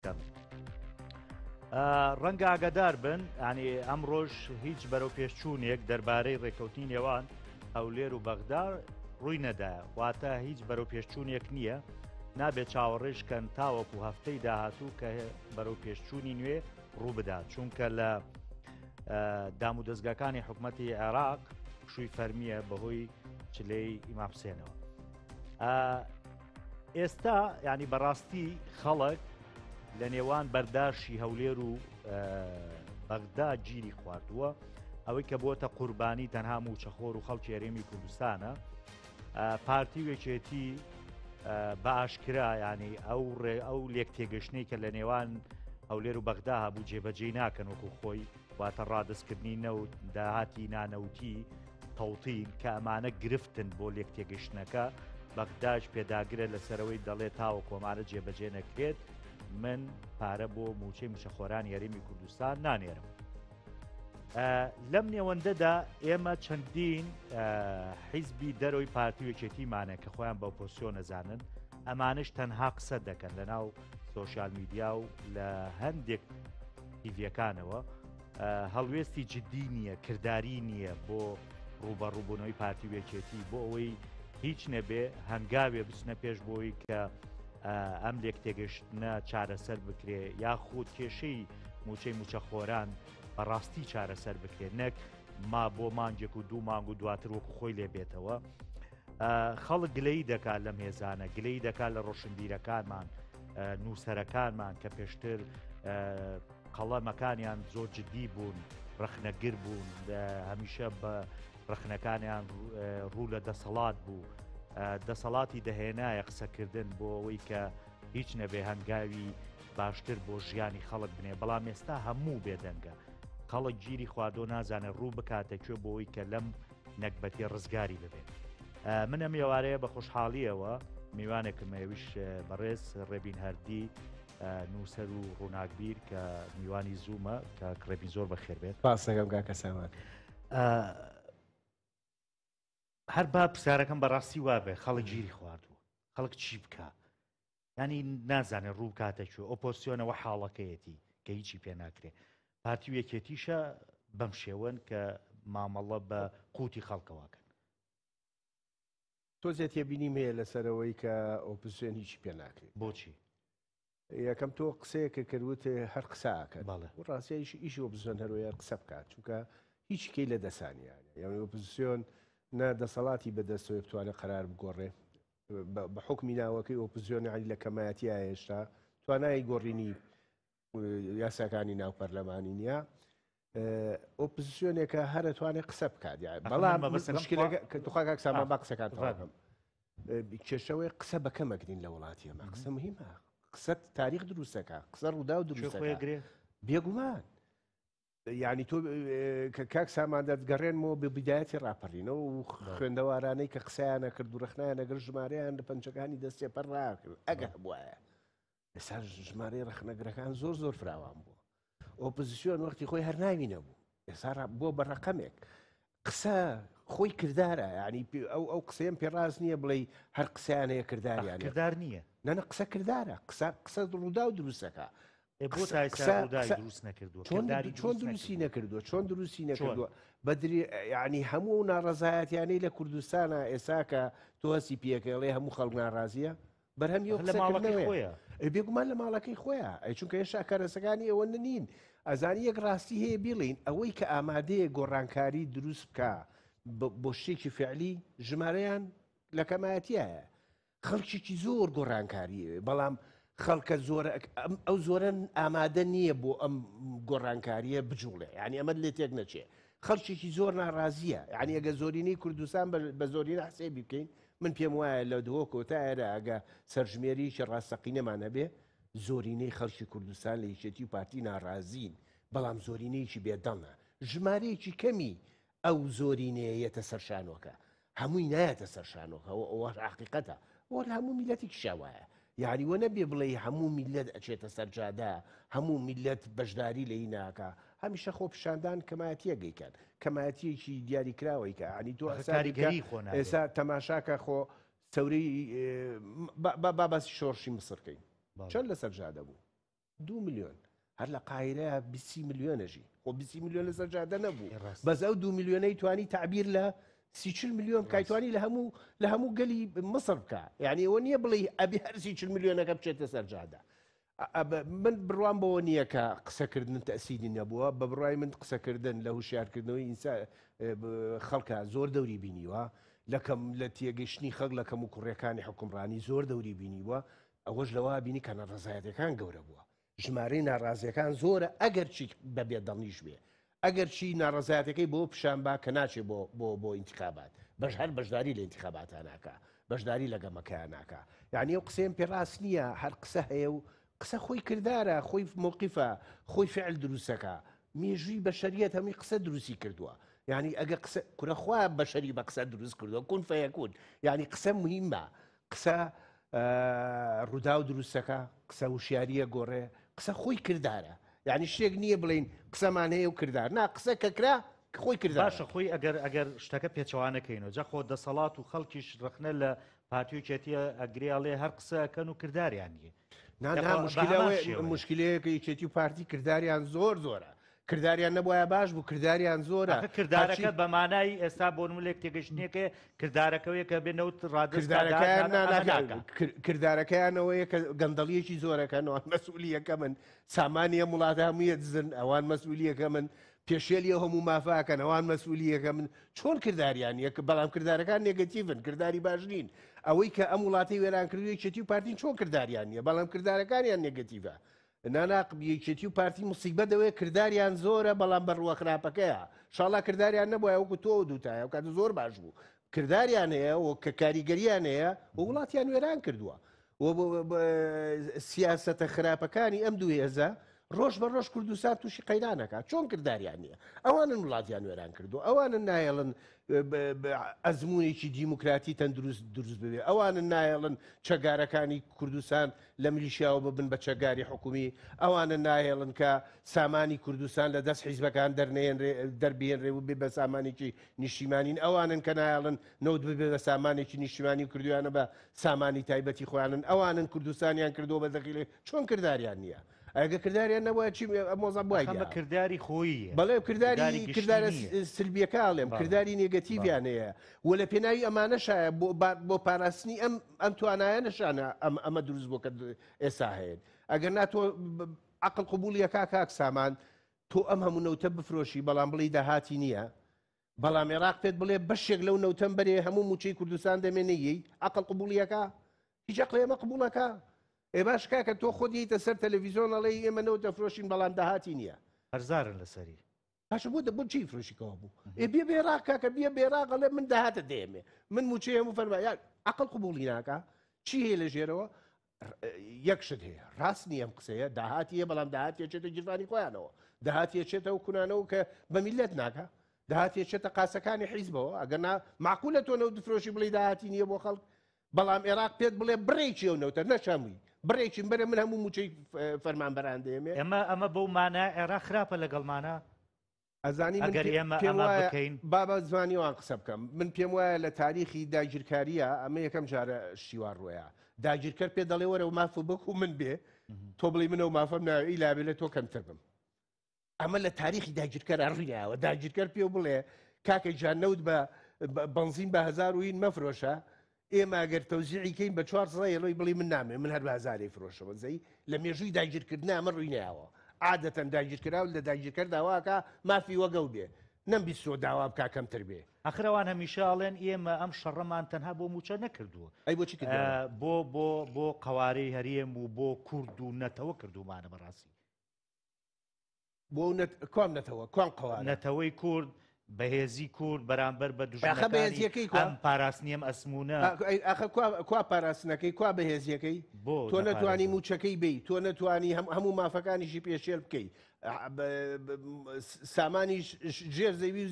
دەکەم. ڕەنگە ئاگادار بن ینی ئەمڕۆژ هیچ بەرەو پێشچوونێک دەربارەی ڕێککەوتنی نێوان هەولێر و بەغدا ڕووی نەدایە واتە هیچ بەرەو پێشچوونێک نییە نابێت چاوەڕێشکەن تاوەکو هەفتەی داهاتوو کە بەرەو پێشچوونی نوێ ڕووبدات چونکە لە دام و دەستگاکانی حکوومەتتی عێراق پشووی فەرمیە بەهۆی چلەی ئیمام حسێنەوە ئێستا ینی بەڕاستی خەڵک لە نێوان بەرداشی هەولێر و بەغدا گیری خواردووە ئەوەی کە بۆتە قوربانی تەنها موچەخۆر و خەڵکی هەرێمی کوردستانە پارتی و یەکێتی بە ئاشکرا ینی ئەو ڕێ ئەو لێک تێگەشتنەی کە لە نێوان هەولێر و بەغدا هەبوو جێبەجێی ناکەن وەکو خۆی واتە ڕادستکردنی نەوت داهاتی نانەوتی تەوتین کە ئەمانە گرفتن بۆ لێک تێگەشتنەکە بەغداش پێداگرە لەسەرەوەی دەڵێت تاوە کۆمارە جێبەجێ نەکرێت من پارە بۆ موچەی موچەخۆرانی هەرێمی کوردستان نانێرم. لەم نێوەندەدا ئێمە چەندین حیزبی دەرەوەی پارتی و یەکێتیمانە کە خۆیان بە ئۆپۆزسیۆن نەزانن ئەمانش تەنها قسە دەکەن لە ناو سۆشیال میدیا و لە هەندێک تیڤەکانەوە هەڵوێستی جددی نییە کردداری نییە بۆ ڕوبەڕووبوونەوەی پارتی و یەکێتی بۆ ئەوەی هیچ نەبێ هەنگاوێ بچنە پێش بۆی کە ئەم لێک تێگەشتنە چارەسەر بکرێ یاخود کێشەی موچەی موچەخۆران بەڕاستی چارەسەر بکرێت نەک ما بۆ مانگێک و دوو مانگ و دواتر وەکو خۆی لێ بێتەوە خەڵک گلەی دەکات لەم هێزانە گلەی دەکات لە ڕۆشنبیرەکانمان نووسەرەکانمان کە پێشتر قەڵەمەکانیان زۆر جددی بوون ڕەخنەگر بوون هەمیشە بە ڕەخنەکانیان ڕوو لە دەسەڵات بوو دەسەڵاتی دەهێنایە قسەکردن بۆ ئەوەی کە هیچ نەبێ هەنگاوی باشتر بۆ ژیانی خەڵک بنێ بەڵام ئێستا هەموو بێدەنگە خەڵک گیری خواردۆ نازانێت ڕوو بکاتە کوێ بۆی کە لەم نەگبەتی ڕزگاری ببێت من ئەم ێوارەیە بە خۆشحاڵیەوە میوانێکم ئەویش بەڕێز ڕێبین هەردی نووسەر و ڕووناکبیر کە میوانی زوومە کە ڕێبین زۆر بەخێر بێت پاسەکەم کاکە سامان هەر با پرسیارەکەم بەڕاستی وابێ خەڵک گیری خواردووە خەڵک چی بکە ینی نازانێت ڕوو بکاتە کوێ ئۆپۆسیۆنەوە حاڵەکەیەتی کە هیچی پێ ناکرێ پارتی و یەکێتیشە بەم شێوەن کە مامەڵە بە قوتی خەڵکەوەکەن. تۆزێ تێبینیم هەیە لەسەرەوەی کە ئۆپۆزیسیۆن هیچی پێ ناکرێت. بۆچی؟ یەکەم تۆ قسەیەکە کرد وت هەر قسە ئەکەن. بەڵێ. و ڕاستیش ئیشی ئۆپۆزیسیۆن هەروەیە هەر قسە بکات چونکە هیچی کەی لە دەسانیانە یعنی ئۆپۆزیسیۆن نە دەسەڵاتی بەدەستەوەی بتوانێت قەرار بگۆڕێ بە حوکمی ناوەکەی ئۆپۆزیسیۆن یعنی لە کەمایەتیە هێشتا توانای گۆڕینی یاساکانی ناو پەرلەمانی نییە ئۆپۆزیسیۆنێکە هەرە توانێت قسە بکات بەڵام کە توخوا کاک سامان با قسەکان تەواوکەم کێشەوەی قسە بەکەمەگرین لە وڵاتی ئەمە قسە مهمە قسە تاریخ دروستەکە قسە ڕوودا و دروستەکە بێگومان یعنی تۆ کە کاک سامان دەتگەڕێنمەوە بە بدایەتی ڕاپەڕینەوە و خوێندەوارانەی کە قسەیانە کرد و ڕخنایانە گەر ژمارەیان لە پەنجەکانی دەستێ پەر ڕاکرد ئەگە هەبوایە ئێستا ژمارەی ڕەخنەگرەکان زۆر زۆر فراوان بووە ئۆپۆزیسیۆن وەختی خۆی هەر ناوی نەبوو ئێستا بووە بە ڕقەمێک قسە خۆی کردارە ینی ئەو ئەو قسەیەم پێڕاست نییە بڵێ هەر قسەیان هەیە کرداریان کردار نییە نەنە قسە کردارە قسە قسە ڕوودا و دروستەکە دروست نەکردووە چۆن دروستی نەکردووە چۆن دروستی نەکردووە بەدری ینی هەموو ناڕزایەتیانەی لە کوردستانە ئێسا کە تۆ هەستی پێکەڵێ هەموو خەڵک ناڕازیە بەرهەمی ئەو لە ماڵەکەی خۆیە. ئەی بێگومان لە ماڵەکەی خۆیە ئەی چونکە هێشتا کەرەسەکانی ئەوە نین ئەزانی یەک ڕاستی هەیە بیڵین ئەوەی کە ئامادەیە گۆڕانکاری دروست بکە بۆ شتێکی فعلی ژمارەیان لە کەمایەتیایە خەڵکێکی زۆر گۆڕانکاری بەڵام خەڵکە زۆرە ئەو زۆرە ئامادە نییە بۆ ئەم گۆڕانکاریە بجوڵێ یعنی ئەمە لێ تێک نەچێ خەڵکێکی زۆر ناڕازیە یعنی ئەگە زۆرینەی کوردستان بە زۆرینە حسێبی بکەین من پێم وایە لە دهۆکەوە تا ئێرە ئەگە سەرژمێرییەکی ڕاستەقینەمان هەبێ، زۆرینەی خەڵکی کوردستان لە یەکێتی و پارتی ناڕازین، بەڵام زۆرینەیەکی بێدەنگە. ژمارەیەکی کەمی ئەو زۆرینەیە یەتە سەر شانۆکە، هەمووی نایەتە سەر شانۆکە، ئەوە حەقیقەتە. ئەوە لە هەموو میللەتێکیشا وایە. یانی وە نەبێ بڵێی هەموو میللەت ئەچێتە سەر جادە، هەموو میللەت بەشداری لە هی ناکا. هەمیشە خۆپیشاندان کەمایەتییەک ئەیکەن، کەمایەتییەکی دیاریکراو ئەیکا. یانی تۆ ئەخە حسابی بکە کاریگەریی خۆ نابێ. ئێستا تەماشاکە خۆ سەورەی با با باسی شۆڕشی میسر کەین. بەڵێ. چەند لەسەر جادە بوو؟ 2 ملیۆن. هەر لە قاهیرە 20 ملیۆنەژی خۆ 20 ملیۆن لەسەر جادە نەبوو بەس ئەو دو ملیۆنەی توانی تعبیر لە 30 ملیۆن بکایتوانی لە هەموو لە هەموو گەلی مصر بکە یعنی ئەوە نییە بڵێ ئەبی هەر 30 ملیۆنەکە بچێتە سەر جادە. من بڕوام بەوە نییە کە قسەکردن تەسیری نەبووە. بە بڕای من قسەکردن لە هوشیارکردنەوەی ئینسان خەڵکە زۆر دەوری بینیوە، لە کەم لە تێگەشتنی خەڵک لە کەم و کوڕیەکانی حکومڕانی زۆر دەوری بینیوە. ئەوەش لەوە بینی کە ناڕەزایەتەکان گەورە بووە، ژمارەی ناڕازیەکان زۆرە، ئەگەر چی بە بێدەڵنیش بێ، ئەگەر چی ناڕەزایەتەکەی بۆ پیشان با کە ناچێ بۆ بۆ بۆ ئینتخابات، بەش هەر بەشداری لە ئینتخاباتان ناکا، بەشداری لە گەمەکەیان ناکا. یعنی ئەو قسەیەم پێ ڕاست نییە. هەر قسە هەیە و قسە خۆی کردارە، خۆی موقفە، خۆی فعل دروستەکە. مێژووی بەشەریەت هەمووی قسە دروستی کردووە. یعنی ئەگە قسە کورە خوا بەشەری بە قسە دروست کردووە، کون فەیەکون. یعنی قسە مهمە، قسە ڕووداو دروستەکە، قسە وشیاریە گۆڕێ، قسە خۆی کردارە. یعنی شتێک نییە بڵین قسەمان هەیە و کردار نا، قسە کە کرا خۆی کردار. باشە خۆی ئەگەر ئەگەر شتەکە پێچەوانەکەینەوە، جا خۆ دەسەڵات و خەڵکیش ڕەخنە لە پارتی و یەکێتیە ئەگرێ، ئەڵێ هەر قسە ئەکەن و کرداریان نییە. نا، نا، مشکلەیەکە یەکێتی و پارتی کرداریان زۆر زۆرە. کرداریان نەبواە باش بوو، کرداریان زۆرە. کردارەکە بە مانای ئێستا بۆ نمونە تێگەشتنێکە کردارەکەوەیە کە بێ نەوت ڕادەست کردارەکەیانەوەیە کە گەندەڵیەکی زۆرەکەن، ئەوان مەسئولیەکە من سامانی ئەم وڵاتە هەموویە دزن، ئەوان مەسئولیەکە من پێشێلی ئەو هەموو مافاکەن، ئەوان مەسئولیەکە من. چۆن کرداریان یەک، بەڵام کردارەکان نێگەتیڤن، کرداری باش نین. ئەوەی کە ئەم وڵاتی وێران کردووە یەکێتی و پارتین، چۆن کرداریان نییە بەڵام کردارەکانیان نێگەتیڤە. نانا یەکێتی و پارتی مصیبەت دەوێت، کرداریان زۆرە بەڵام بە ڕووە خراپەکەیە. شاڵا کرداریان نەبووە وەکو تۆ دووتایە، ئەو کاتە زۆر باش بوو. کرداریان هەیە و کە کاریگەریان هەیە و وڵاتیان وێران کردووە. و سیاسەتە خراپەکانی ئەم دوو هێزە ڕۆژ بە ڕۆژ کوردستان تووشی قەیرانەکە. چۆن کرداریان نییە؟ ئەوانن وڵاتیان وێران کردو، ئەوانن نایەڵن ئەزمونێکی دیموکراتی تەندروست دروست ببێ، ئەوانن نایەڵن چەگارەکانی کوردستان لە ملیشیاوە ببن بە چەگاری حکومی، ئەوانە ناهێڵن کە سامانی کوردستان لە دەست حیزبەکان دەربهێنرێ و بێ بە سامانێکی نیشتیمانین، ئەوانن کە نایەڵن نەوت ببێ بە سامانێکی نیشتیمانی و کردویانە بە سامانی تایبەتی خۆیانن، ئەوانن کوردستانیان کردووە بە دەخیلێ. چۆن کرداریان نییە؟ ئەگە کرداریان نەبووە چی مۆزە بووە؟ ئەمە کرداری خۆییە. بەڵێ، کرداری کردارە سلبیەکە ئەڵێم، کرداری نێگەتیڤیان هەیە و لە پێناوی ئەمانەشایە بۆ پاراستنی ئەم ئەم توانایە نەشانە ئەمە دروست بۆ کە ئێستا هەیە. ئەگەر نا تۆ عەقڵ قبوڵیەکە کاک سامان، تۆ ئەم هەموو نەوتە بفرۆشی بەڵام بڵێی داهاتی نییە، بەڵام عێراق پێت بڵێ بەشێک لەو نەوتەم بەرێ هەموو موچەی کوردستان دەمێنێ، عەقڵ قبوڵیەکە؟ هیچ عەقڵ ئێمە قبوڵەکە؟ ئێ باش کاکە تۆ خۆت یەیتە سەر تەلەڤیزیۆن ئەڵێی ئێمە نەوت دەفرۆشین بەڵام داهاتی نییە. قەرزارن لەسەری. باشە بۆ بۆ چی فرۆشیکەوە بوو؟ ئێ بێ بێراق کاکە، بیە بێراق ئەڵێ من داهاتە دێمێ، من موچەی هەموو فەرما، یا عەقڵ قبوڵی ناکا. چی هەیە لە ژێرەوە؟ یەک شت هەیە ڕاست نییە ئەم قسەیە، داهاتی هەیە بەڵام داهاتی ئەچێتە گیرفانی خۆیانەوە، داهاتی ئەچێتەوە کونانەوە کە بە میلەت ناکا، داهاتی ئەچێتە قاسەکانی حیزبەوە. ئەگەر نا معقولە تۆ نەوت بفرۆشی بڵێی داهاتی نییە بۆ خەڵک، بەڵام عێراق پێت بڵێ بڕێکی ئەو نەوتە نەشەمووی بڕێکی بەرە من هەموو موچەی فەرمانبەران دێمێ. ئێمە ئەمە بەو مانا عێراق خراپە لەگەڵمانە؟ ئەزانی من ئەگەر ئێمە پێم ئەمە وایە بکەین؟ با بە زمانی وان قسە بکەم. من پێم وایە لە تاریخی داگیرکاریە ئەمە یەکەم جارە شتی وا ڕۆیە. داگیرکەر پێ دەڵێ وەرە و ماف بکو من بێ، تۆ بڵێ منەوە مافەم ناوێ، ئیلا بێ لە تۆ کەمتر بم. ئەمە لە تاریخی داگیرکەر ڕوویاوە. داگیرکەر پێ بڵێ کاکە گیان نەوت بە بەنزین بە هزار و هین مەفرۆشە، ئێمە ئەگەر تەوزیعی کەین بە چوار سەد ئێڵۆی بڵێ من نامێ، من هەر بە هزارەی فرۆشەوە. زەی لە مێژووی داگیرکردنە ئەمە ڕووی نایەوە. عادەتەن داگیرکراو لە داگیرکەر داواکە مافی وەگەو بێ، نەمبیستووە داوا بکا کەمتر بێ. ئاخر ئەوان هەمیشە ئەڵێن ئێمە ئەم شەڕەمان تەنها بۆ موچە نەکردووە. ئەی بۆچی کردووە؟ بۆ بۆ بۆ قەوارەی هەرێم و بۆ کورد و نەتەوە کردوومانە بەڕاستی. بۆ کوام نەتەوە، کوام قەوارە؟ نەتەوەی کورد، بەهێزی کورد بەرامبەر بە ئاخە دوژمنەکانی بەهێزیەکەی کوا؟ ئەم پاراستنی ئەم ئەسمونە. ئاخە کوا پاراستنەکەی، کوا بەهێزیەکەی؟ بۆ تۆ نەتوانی دەپارێزن. موچەکەی بی، تۆ نەتوانی هەموو مافەکانیشی پێشێل بکەی، سامانی ژێر زەوی و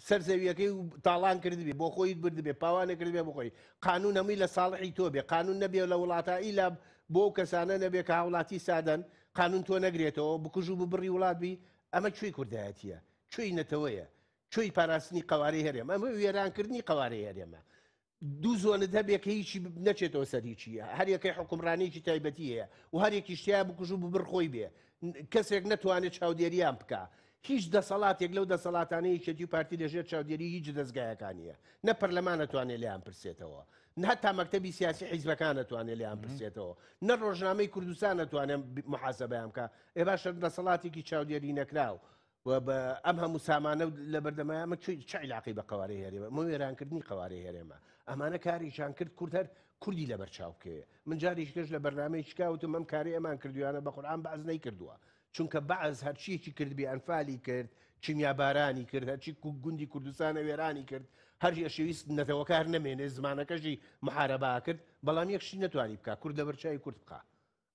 سەر زەویەکەی و تاڵان کردبێ، بۆ خۆیت بردبێ، پاوانە کردبێ بۆ خۆی. قانون هەمووی لە ساڵحی تۆ بێ، قانون نەبێ لە وڵاتە ئیلا بۆ کەسانە نەبێ کە هاوڵاتی سادەن، قانون تۆ نەگرێتەوە، بکوژ و ببڕی وڵات بی. ئەمە کوێی کوردایەتیە؟ کوێی نەتەوەیە؟ کوێی پاراستنی قەوارەی هەرێم؟ ئەمە وێرانکردنی قەوارەی هەرێمە. دوو زۆنت هەبێ کە هیچی نەچێتەوە سەر هیچی، هەر یەکەی حوکمڕانییەکی تایبەتی هەیە و هەر یەکیش تیا بکوژ و ببڕ خۆی بێ، کەسێک نەتوانێت چاودێریان بکا. هیچ دەسەڵاتێک لەو دەسەڵاتانەی یەکێتی و پارتی لەژێر چاودێری هیچ دەزگایەکا نییە. نە پەرلەمان ئەتوانێ لێیان پرسێتەوە، نە هەتا مەکتەبی سیاسی حیزبەکان ئەتوانێ لێیان پرسێتەوە، نە ڕۆژنامەی کوردستان ئەتوانێ محاسەبەیان بکا. ئێ باشە دەسەڵاتێکی چاودێری نەکراو و بە ئەم هەموو سامانە لە بەردەمای ئەمە چ عیلاقەی بە قەوارەی هەرێمە؟ ئەمە وێرانکردنی قەوارەی هەرێمە. ئەمانە کارێکیان کرد کورد هەر کوردی لەبەر چاو بکەوێ. من جارێکی کەش لە بەرنامەیەکی کا وتم ئەم کارەی ئەمان کردویانە بە قورئان بەعس نەیکردووە. چونکە بەعس هەرچیەکی کردبێ ئەنفالی کرد، کیمیابارانی کرد، هەرچی گوندی کوردستانە وێرانی کرد، هەر یەشەویست نەتەوەکە هەر نەمێنێ زمانەکەشی محارەبا کرد، بەڵام یەک شتی نەتوانی بکا کورد لەبەر چاوی کورد بخا.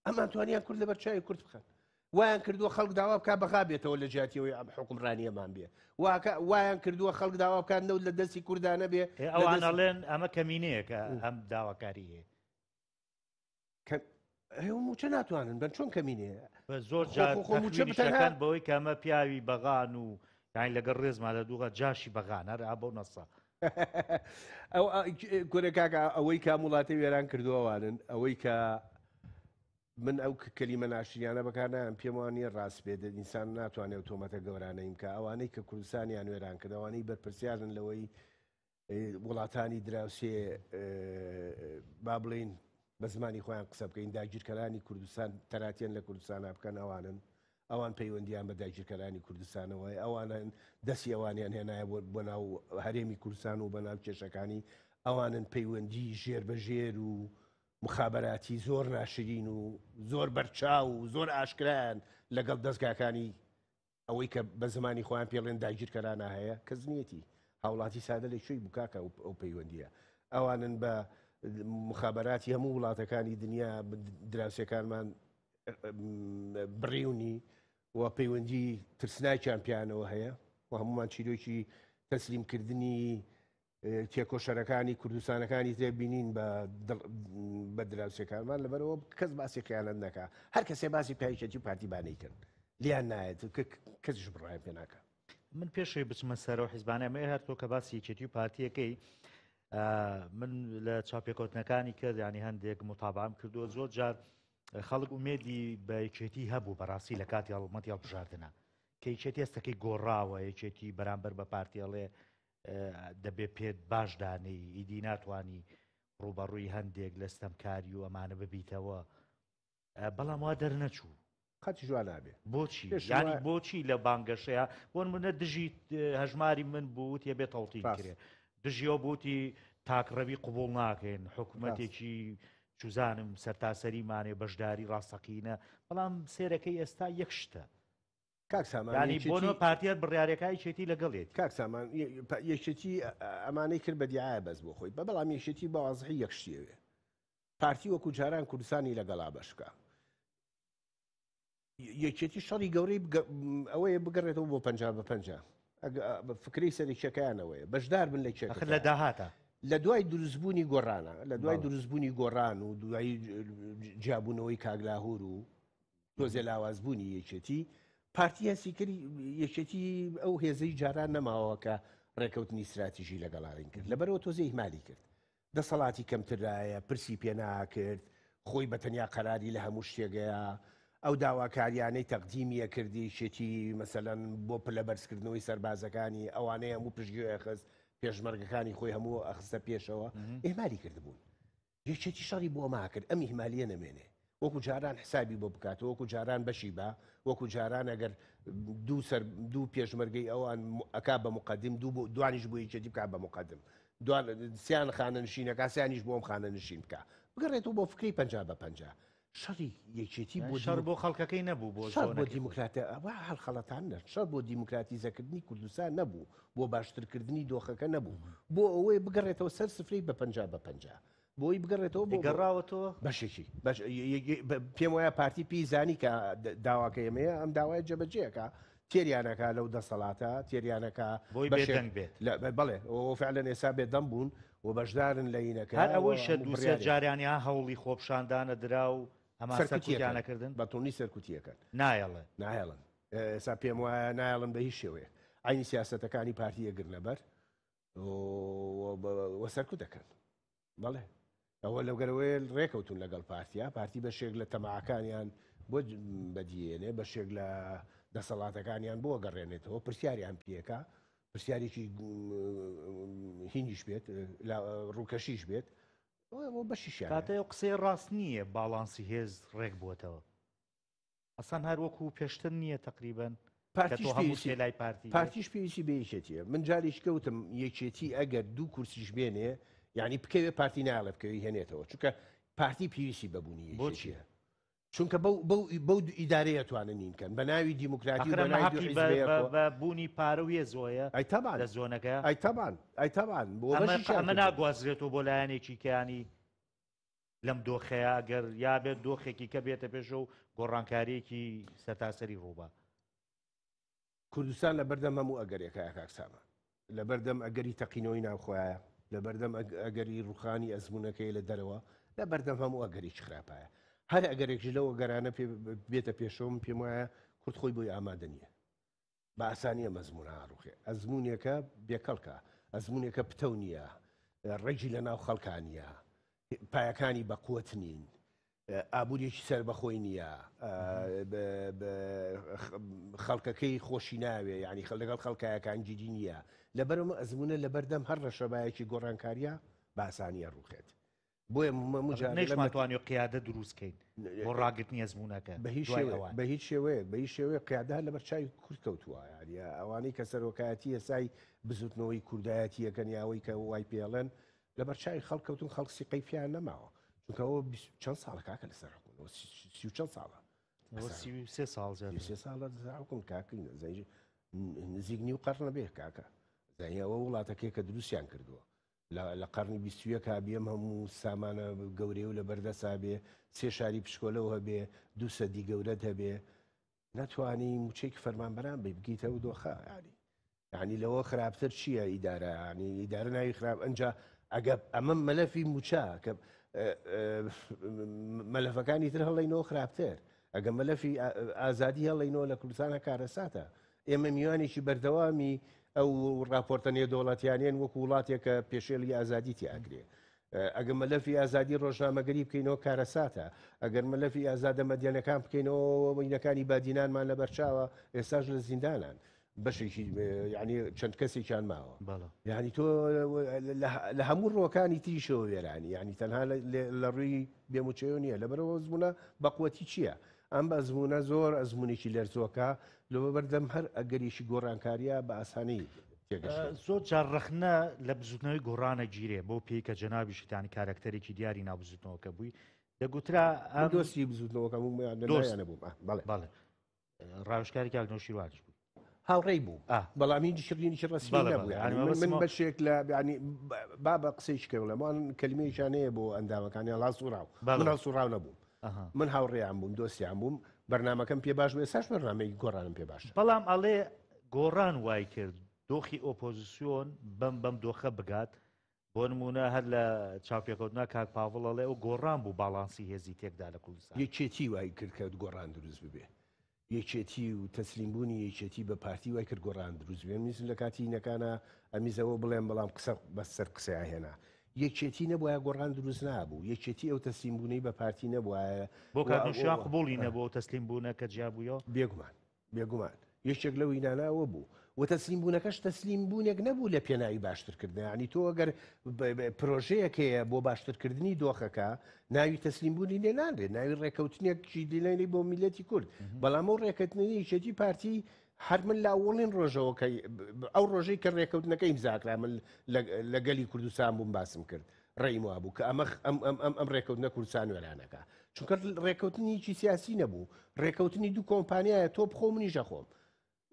ئەمان توانیان کورد لەبەر چاوی کورد بخەن. وایان کردووە خەڵک داوا بکات بەغا بێتەوە لە جیاتی ئەوەی ئەم حوکمڕانییەمان بێ. واکە وایان کردووە خەڵک داوا بکات نەوت لە دەستی کوردا نەبێ. ئێ ئەوان ئەڵێن ئەمە کەمینەیەکە ئەم داواکارییە. کە ئێوە مووچە ناتوانن بەن چۆن کەمینەیە؟ بە زۆر جار خۆ مووچە تەخوینیش بتەنها ئەکەن بەوەی کە ئەمە پیاوی بەغان و یانی لەگەڵ ڕێزما لە دووغا جاشی بەغان هەر ئا بەو نەسە. ئەو کورە کاکە ئەوەی کە ئەم وڵاتەی وێران کردووە ئەوانن ئەوەی کە من ئەو کەلیمە ناشریانە بەکار نایەم پێم وان نییە ڕاست بێت ئینسان ناتوانێت ئەو تۆمەتە گەورانەی بکە ئەوانەی کە کوردستانیان وێران کرد ئەوانەی بەرپرسیارن لەوەی وڵاتانی دراوسێ با بڵین بە زمانی خۆیان قسە بکەین داگیرکەرانی کوردستان تەراتێن لە کوردستانە بکەن ئەوانن ئەوان پەیوەندیان بە داگیرکەرانی کوردستانەوە ئەوانن دەستی ئەوانیان هێنایە بۆ ناو هەرێمی کوردستان و بە ناو کێشەکانی ئەوانن پەیوەندی ژێر بە ژێر و مخابەراتی زۆر ناشرین و زۆر بەرچاو و زۆر ئاشکرایان لەگەڵ دەزگاکانی ئەوەی کە بە زمانی خۆیان پێڵێن داگیرکەرانە هەیە کەس نیەتی هاوڵاتی سادە لە کوێی بوو کاکە ئەو پەیوەندیە ئەوانن بە مخابەراتی هەموو وڵاتەکانی دنیا دراوسێکانمان بڕیونی و پەیوەندی ترسناکیان پیانەوە هەیە و هەمومان چیرۆکی تەسلیمکردنی تێکۆشەرەکانی کوردستانەکانی ترێ بینین بە دراوسێکانمان لەبەرەوە کەس باسی خیانەت نەکا هەر کەسێ باسی پیاویەتی و پارتی بانەیکەن لیان نایەت کەسیش بڕایان پێ ناکە. من پێشەوەی بچمە سەرەوە حیزبانە ئەمەوێ هەر تۆ کە باسی یەکێتی و پارتیەکەی من لە چاپێکەوتنەکانی کرد ینی هەندێک متابعام کردووە زۆر جار خەڵک ئومێدی بە یەکێتی هەبوو بەڕاستی لە کاتی هەڵمەتی هەڵبژاردنە کە یەکێتی هەستەکەی گۆڕاوە یەکێتی بەرامبەر بە پارتیەڵێ دەبێ پێت باش دانێی ئیدی ناتوانی ڕووبەڕووی هەندێک لە ستەمکاری و ئەمانە ببیتەوە بەڵام وا دەرنەچوو. قەتیش وا نابێ. بۆچی؟ یانی بۆچی لە بانگەشەیە بۆ نمونە دژی هەژماری من بوو وتی ئەبێ تەوتین کرێ دژی ئەو بوو وتی تاکڕەوی قبوڵ ناکەین حکومەتێکی چوزانم سەرتاسەریمانێ بەشداری ڕاستەقینە بەڵام سێرەکەی ئێستا یەک شتە کاک سامان یانی یەکێتی بۆ نۆ پارتی هەر بڕیارەکە یەکێتی لەگەڵیەتی. کاک سامان یەکێتی ئەمانەی کرد بە دیعایە بەس بۆ خۆی بە بەڵام یەکێتی بە وازحی یەک شتی ئەوێ پارتی وەکو جاران کوردستانی لەگەڵا بەش بکا یەکێتی شەڕی گەورەی ئەوەیە بگەڕێتەوە بۆ 50 بە 50 فکرەی سەرەکیەکەیانەوەیە بەشدار بن لە ئەخر لە کێشەکە داهاتە لە دوای دروستبوونی گۆڕانە لە دوای بەڵێ. دروستبوونی گۆڕان و دوای جیابوونەوەی کاگلاهور و تۆزێ لاوازبوونی یەکێتی، پارتی هەستی کرد یەکێتی ئەو هێزەی جاران نەماوە کە ڕێکەوتنی ستراتیژی لەگەڵاین کرد، لەبەرئەوە تۆزێ ئیهمالی کرد، دەسەڵاتی کەمترایە، پرسی پێ ناکرد، خۆی بە تەنیا قەراری لە هەموو شتێگەیە، ئەو داواکاریانەی تەقدیمی ئەکرد یەکێتی مەسەلەن بۆ پلە بەرزکردنەوەی سەربازەکانی ئەوانەی هەموو پشتگوێ ئەخست، پێشمەرگەکانی خۆی هەموو ئەخستە پێشەوە، ئیهمالی کردبوون. یەکێتی شەڕی بۆ ماکرد ئەم ئیهمالیە نەمێنێ وەکو جاران حسابی بۆ بکاتەوە وەکو جاران بەشی با وەکو جاران ئەگەر دوو سەر دوو پێشمەرگەی ئەوان ئەکا بە مقدم دوو بۆ دوانیش بۆ یەکێتی بکات بە مقدم دوان سیان خانە نشینەکە سیانیش بۆم خانە نشین بکە بگەڕێتەوە بۆ فکری 50 بە 50 شەڕی یەکێتی بۆ شەڕ بۆ خەڵکەکەی نەبوو بۆ شەڕ بۆ دیموکراتە ئەوە هەڵخەڵەتان نە شەڕ بۆ دیموکراتیزەکردنی کوردستان نەبوو بۆ باشترکردنی دۆخەکە نەبوو بۆ ئەوەی بگەڕێتەوە سەر سفرەی بە 50 بە 50 بۆی بگەڕێتەوە بۆ گەڕاوەتەوە بەشێکی بەش پێم وایە پارتی پێی زانی کە داواکە ئێمەیە ئەم داوایە جێبەجێەکە تێریانەکە لەو دەسەڵاتە تێریانەکە بۆی بێدەنگ بێت بەڵێ فعلەن ئێستا بێدەم بوون و بەشدارن لە ینەکە هەر ئەوەیشە دوو سێ جاریان یا هەوڵی خۆپیشاندانە درا و ئەمان سەرکوتیانەکردن بە توندی سەرکوتیەکەن نایەڵن نایەڵن ئێستا پێم وایە نایەڵن بە هیچ شێوەیەک عینی سیاسەتەکانی پارتی ئەگرنە بەر و سەرکوت دەکەن. بەڵێ ئەوە لەگەرەوەی ڕێکەوتون لەگەڵ پارتیا، پارتی بەشێک لە تەماعەکانیان بۆ بەدیێنێ، بەشێک لە دەسەڵاتەکانیان بۆ گەڕێنێتەوە، پرسیاریان پێکا، پرسیارێکی هینیش بێت، ڕووکەشیش بێت، ئەوە بەشیشیان. کاتێ ئەو قسەیە ڕاست نییە، باڵانسی هێز ڕێک بووەتەوە. ئەسان هەر وەکو پێشتر نییە تقریبن پارتیش پێویستی لای پارتی پارتیش پێویستی بە یەکێتیە من جاریش کەوتم یەکێتی ئەگەر دوو کورسیش بێنێ یعنی بکەوێ پارتی ناڵێ بکەوی هێنێتەوە چونکە پارتی پێویستی بەبوونی بۆچیە چونکە بەو بەو بەو ئیدارەیە توانن نینکەن بە ناوی دیموکراتی و بە ناوی دوو حیزبەیەکەوە. بە بوونی پارە و هێزەوەیە ئەی تەبعەن لە زۆنەکە ئەی تەبعەن ئەی تەبعەن بۆ ئەمە بەشیشیان ئەمە کردووە. ناگوازرێتەوە بۆ لایەنێکی کەیانی لەم دۆخەیە ئەگەر یا بێت دۆخێکی کە بێتە پێشە و گۆڕانکاریەکی سەرتاسەری ڕووبا. کوردستان لە بەردەم هەموو ئەگەرێکایە کاک سامان. لە بەردەم ئەگەری تەقینەوەی ناوخۆیە، لە بەردەم ئەگەری ڕووخانی ئەزموونەکەی لە دەرەوە، لە بەردەم هەموو ئەگەرێکی خراپایە. هەر ئەگەرێکیش لەو ئەگەرانە پێ بێتە پێشەوە من پێم وایە کورد خۆی بۆی ئامادە نییە. بە ئاسانی ئەم ئەزموونە ئاڕوخێ. ئەزموونێکە بێکەڵکە، ئەزموونێکە پتەو نییە، ڕەگی لە ناو خەڵکا نییە، پایەکانی بەقوەت نین، ئابووریەکی سەربەخۆی نییە، خەڵکەکەی خۆشی ناوێ، یعنی لەگەڵ خەڵکایەکانگیری نییە. لەبەرئەمە ئەزموونە لەبەردەم هەر ڕەشەبایەکی گۆڕانکاریە بە ئاسانی ئەڕوخێت. بۆیە مجادلە نەیشمان توانی قیادە دروست کەین بۆ ڕاگرتنی ئەزموونەکە بە هیچ دوای شێوەیەک ئەوان. بە هیچ شێوەیەک بە هیچ شێوەیەک قیادە هەر لەبەر چاوی کورد کەوتووە یعنی ئەوانەی کە سەرۆکایەتی ئێسای بزوتنەوەی کوردایەتیەکەن یا ئەوەی کە وای پێڵێن لەبەر چاوی خەڵک کەوتون خەڵک سیقەی پێیان نەماوە چونکە ئەوە چەند ساڵە کاکە لەسەر حکوم ئەوە سی و چەند ساڵە ئەوە 33 ساڵ زیاتر. 33 ساڵە لەسەر حکوم کاکە زانی نزیک نیو قەرنە بێ کاکە زانی ئەوە وڵاتەکەی کە دروستیان کردووە لە قەرنی 21 بێ ئەم هەموو سامانە گەورەیە و لە بەردەسا بێ سێ شاری پشکۆلەوە هەبێ دوو سەدی گەورەت هەبێ نەتوانی موچەیەکی فەرمانبەران بی بگیتە ئەو دۆخە ینی یعنی لەوە خراپتر چییە ئیدارە ینی ئیدارە ناوی خراپ ئەنجا ئەگە ئەمە مەلەفی موچە کە مەلەفەکانی تر هەڵینەوە خراپتر ئەگە مەلەفی ئازادی هەڵینەوە لە کوردستانە کارەساتە ئێمە میوانێکی بەردەوامی ئەو راپۆرتە نێودەوڵەتیانەن وەکو وڵاتێک کە پێشێلی ئازادی تیاکرێ. ئەگەر مەلەفی ئازادی ڕۆژنامەگەری بکەینەوە کارەساتە، ئەگەر مەلەفی ئازادە مەدیەنەکان بکەینەوە وینەکانی بادینانمان لەبەرچاوە ئێستاش لە زیندانان بەشێکی یعنی چەند کەسێکیان ماوە. یعنی تۆ لە هەموو ڕۆکانی تریشەوە وێرانی یعنی تەنها لە ڕووی بێموچەیەوە نییە لەبەرەوە ئەزموونە بەقوەتی چییە؟ ئەم ئەزموونە زۆر ئەزموونێکی لەرزۆکە لەبەردەم هەر ئەگەرێکی گۆڕانکارییە بە ئاسانی تێگەشێت. زۆر جار ڕەخنە لە بزوتنەوەی گۆڕان ئەگیرێ بەو پێی کە جەنابیشت یانی کارەکتەرێکی دیاری ناو بزوتنەوەکە بووی دەگوترا ئەم دۆستی بزوتنەوەکە بووم یان لە دۆست. لایەنە بووم. بەڵێ. بەڵێ. ڕاوێژکاری کاک نەوشیروانیش بووی. هاوڕێی بوو بەڵام هیچ شرینیکی ڕەسمی نەبوو من بەشێک لە ینی با بە قسەی شکە بڵێم وان کەلیمەیەکیان هەیە بۆ ئەندامەکانیان هەڵسوڕاو من هەڵسوڕاو نەبووم من هاوڕێیان بووم دۆستیان بووم بەرنمەکەم پێ باش بوو ئێستاش بەرنامەی گۆڕانم پێ باشە بەڵام ئەڵێ گۆڕان وای کرد دۆخی ئۆپۆزیسیۆن بەم بەم دۆخە بگات بۆ نمونە هەر لە چاوپێکەوتنا کاک پاڤڵ ئەڵێ ئەو گۆڕان بوو باڵانسی هێزی تێکدا لە کوردستان. یەکێتی وای کرد کە گۆڕان دروست ببێ. یەکێتی و تەسلیم بوونی یەکێتی بە پارتی وای کرد گۆڕان دروست بێ. منیش لە کاتی هینەکانا ئەمیز ئەوە بڵێم بەڵام قسە بە سەر قسەیا هێنا. یەکێتی نەبوایە گۆڕان دروست نابوو. یەکێتی ئەو تەسلیم بوونەی بە پارتی نەبوایە بۆ کاک نەوشیروان قبوڵی نەبوو ئەو تەسلیم بوونە کە جیا بوویەوە؟ بێگومان. بێگومان یەکێک لەو هینانە ئەوە بوو و تەسلیم بوونەکەش تەسلیم بوونێک نەبوو لە پێناوی باشترکردن یعنی تۆ ئەگەر پرۆژەیەک هەیە بۆ باشترکردنی دۆخەکە ناوی تەسلیم بوونی لێ نانرێت ناوی ڕێکەوتنێکی لێنی بۆ میلەتی کورد بەڵام ئەو ڕێکەتنی یەکێتی پارتی هەر من لە ئەوڵین ڕۆژەوە کە ئەو ڕۆژەی کە ڕێکەوتنەکە ئیمزاکرا من لە گەلی کوردستان بووم باسم کرد ڕێیم وابوو کە ئەمە ئەم ئەم ئەم ئەم ڕێکەوتنە کوردستان وێرانەکە چونکە ڕێکەوتنیکی سیاسی نەبوو ڕێکەوتنی دوو کۆمپانیایە تۆ بخۆ منیش ئەخۆم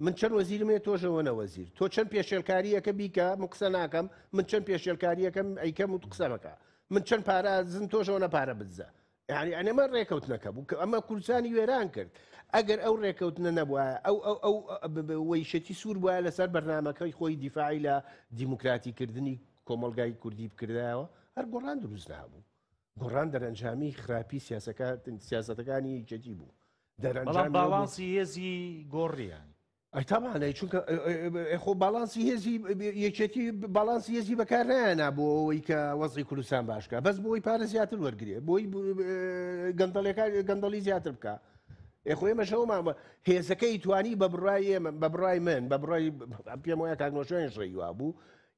من چەند وەزیرم هەیە تۆشەوە نەوەزیر تۆ چەند پێشێلکاریەکە بیکە من قسە ناکەم من چەند پێشێلکاریەکەم ئەیکەم و قسە بکە من چەند پارە ئەدزم تۆشەوە نە پارە بدزە یعنی ئەنەمە ڕێکەوتنەکە بوو کە ئەمە کوردستانی وێران کرد ئەگەر ئەو ڕێکەوتنە نەبوایە ئەو ئەو ئەو وەیشەتی سوور بوایە لەسەر بەرنامەکەی خۆی دیفاعی لە دیموکراتیکردنی کۆمەڵگای کوردی بکردایەوە هەر گۆڕان دروست نابوو گۆڕان دەرەنجامی خراپی سیاسەکانی یەکێتی بوو دەرەنجام باڵانسی هێزی گۆڕیان. ئەی تەبعەن ئەی چونکە خۆ باڵانسی هێزی یەکێتی باڵانسی هێزی بەکار نایەنا بۆ ئەوەی کە وەزعی کوردستان باشکە بەس بۆی پارە زیاتر وەرگێ بۆی گەندەڵەکان گەندەڵی زیاتر بکە ئێخۆ ئێمە شەومان هێزەکەی توانی بە بڕای ئێمە بە بڕای من بە بڕای پێم وایە کاک نۆشێن ڕێی بوو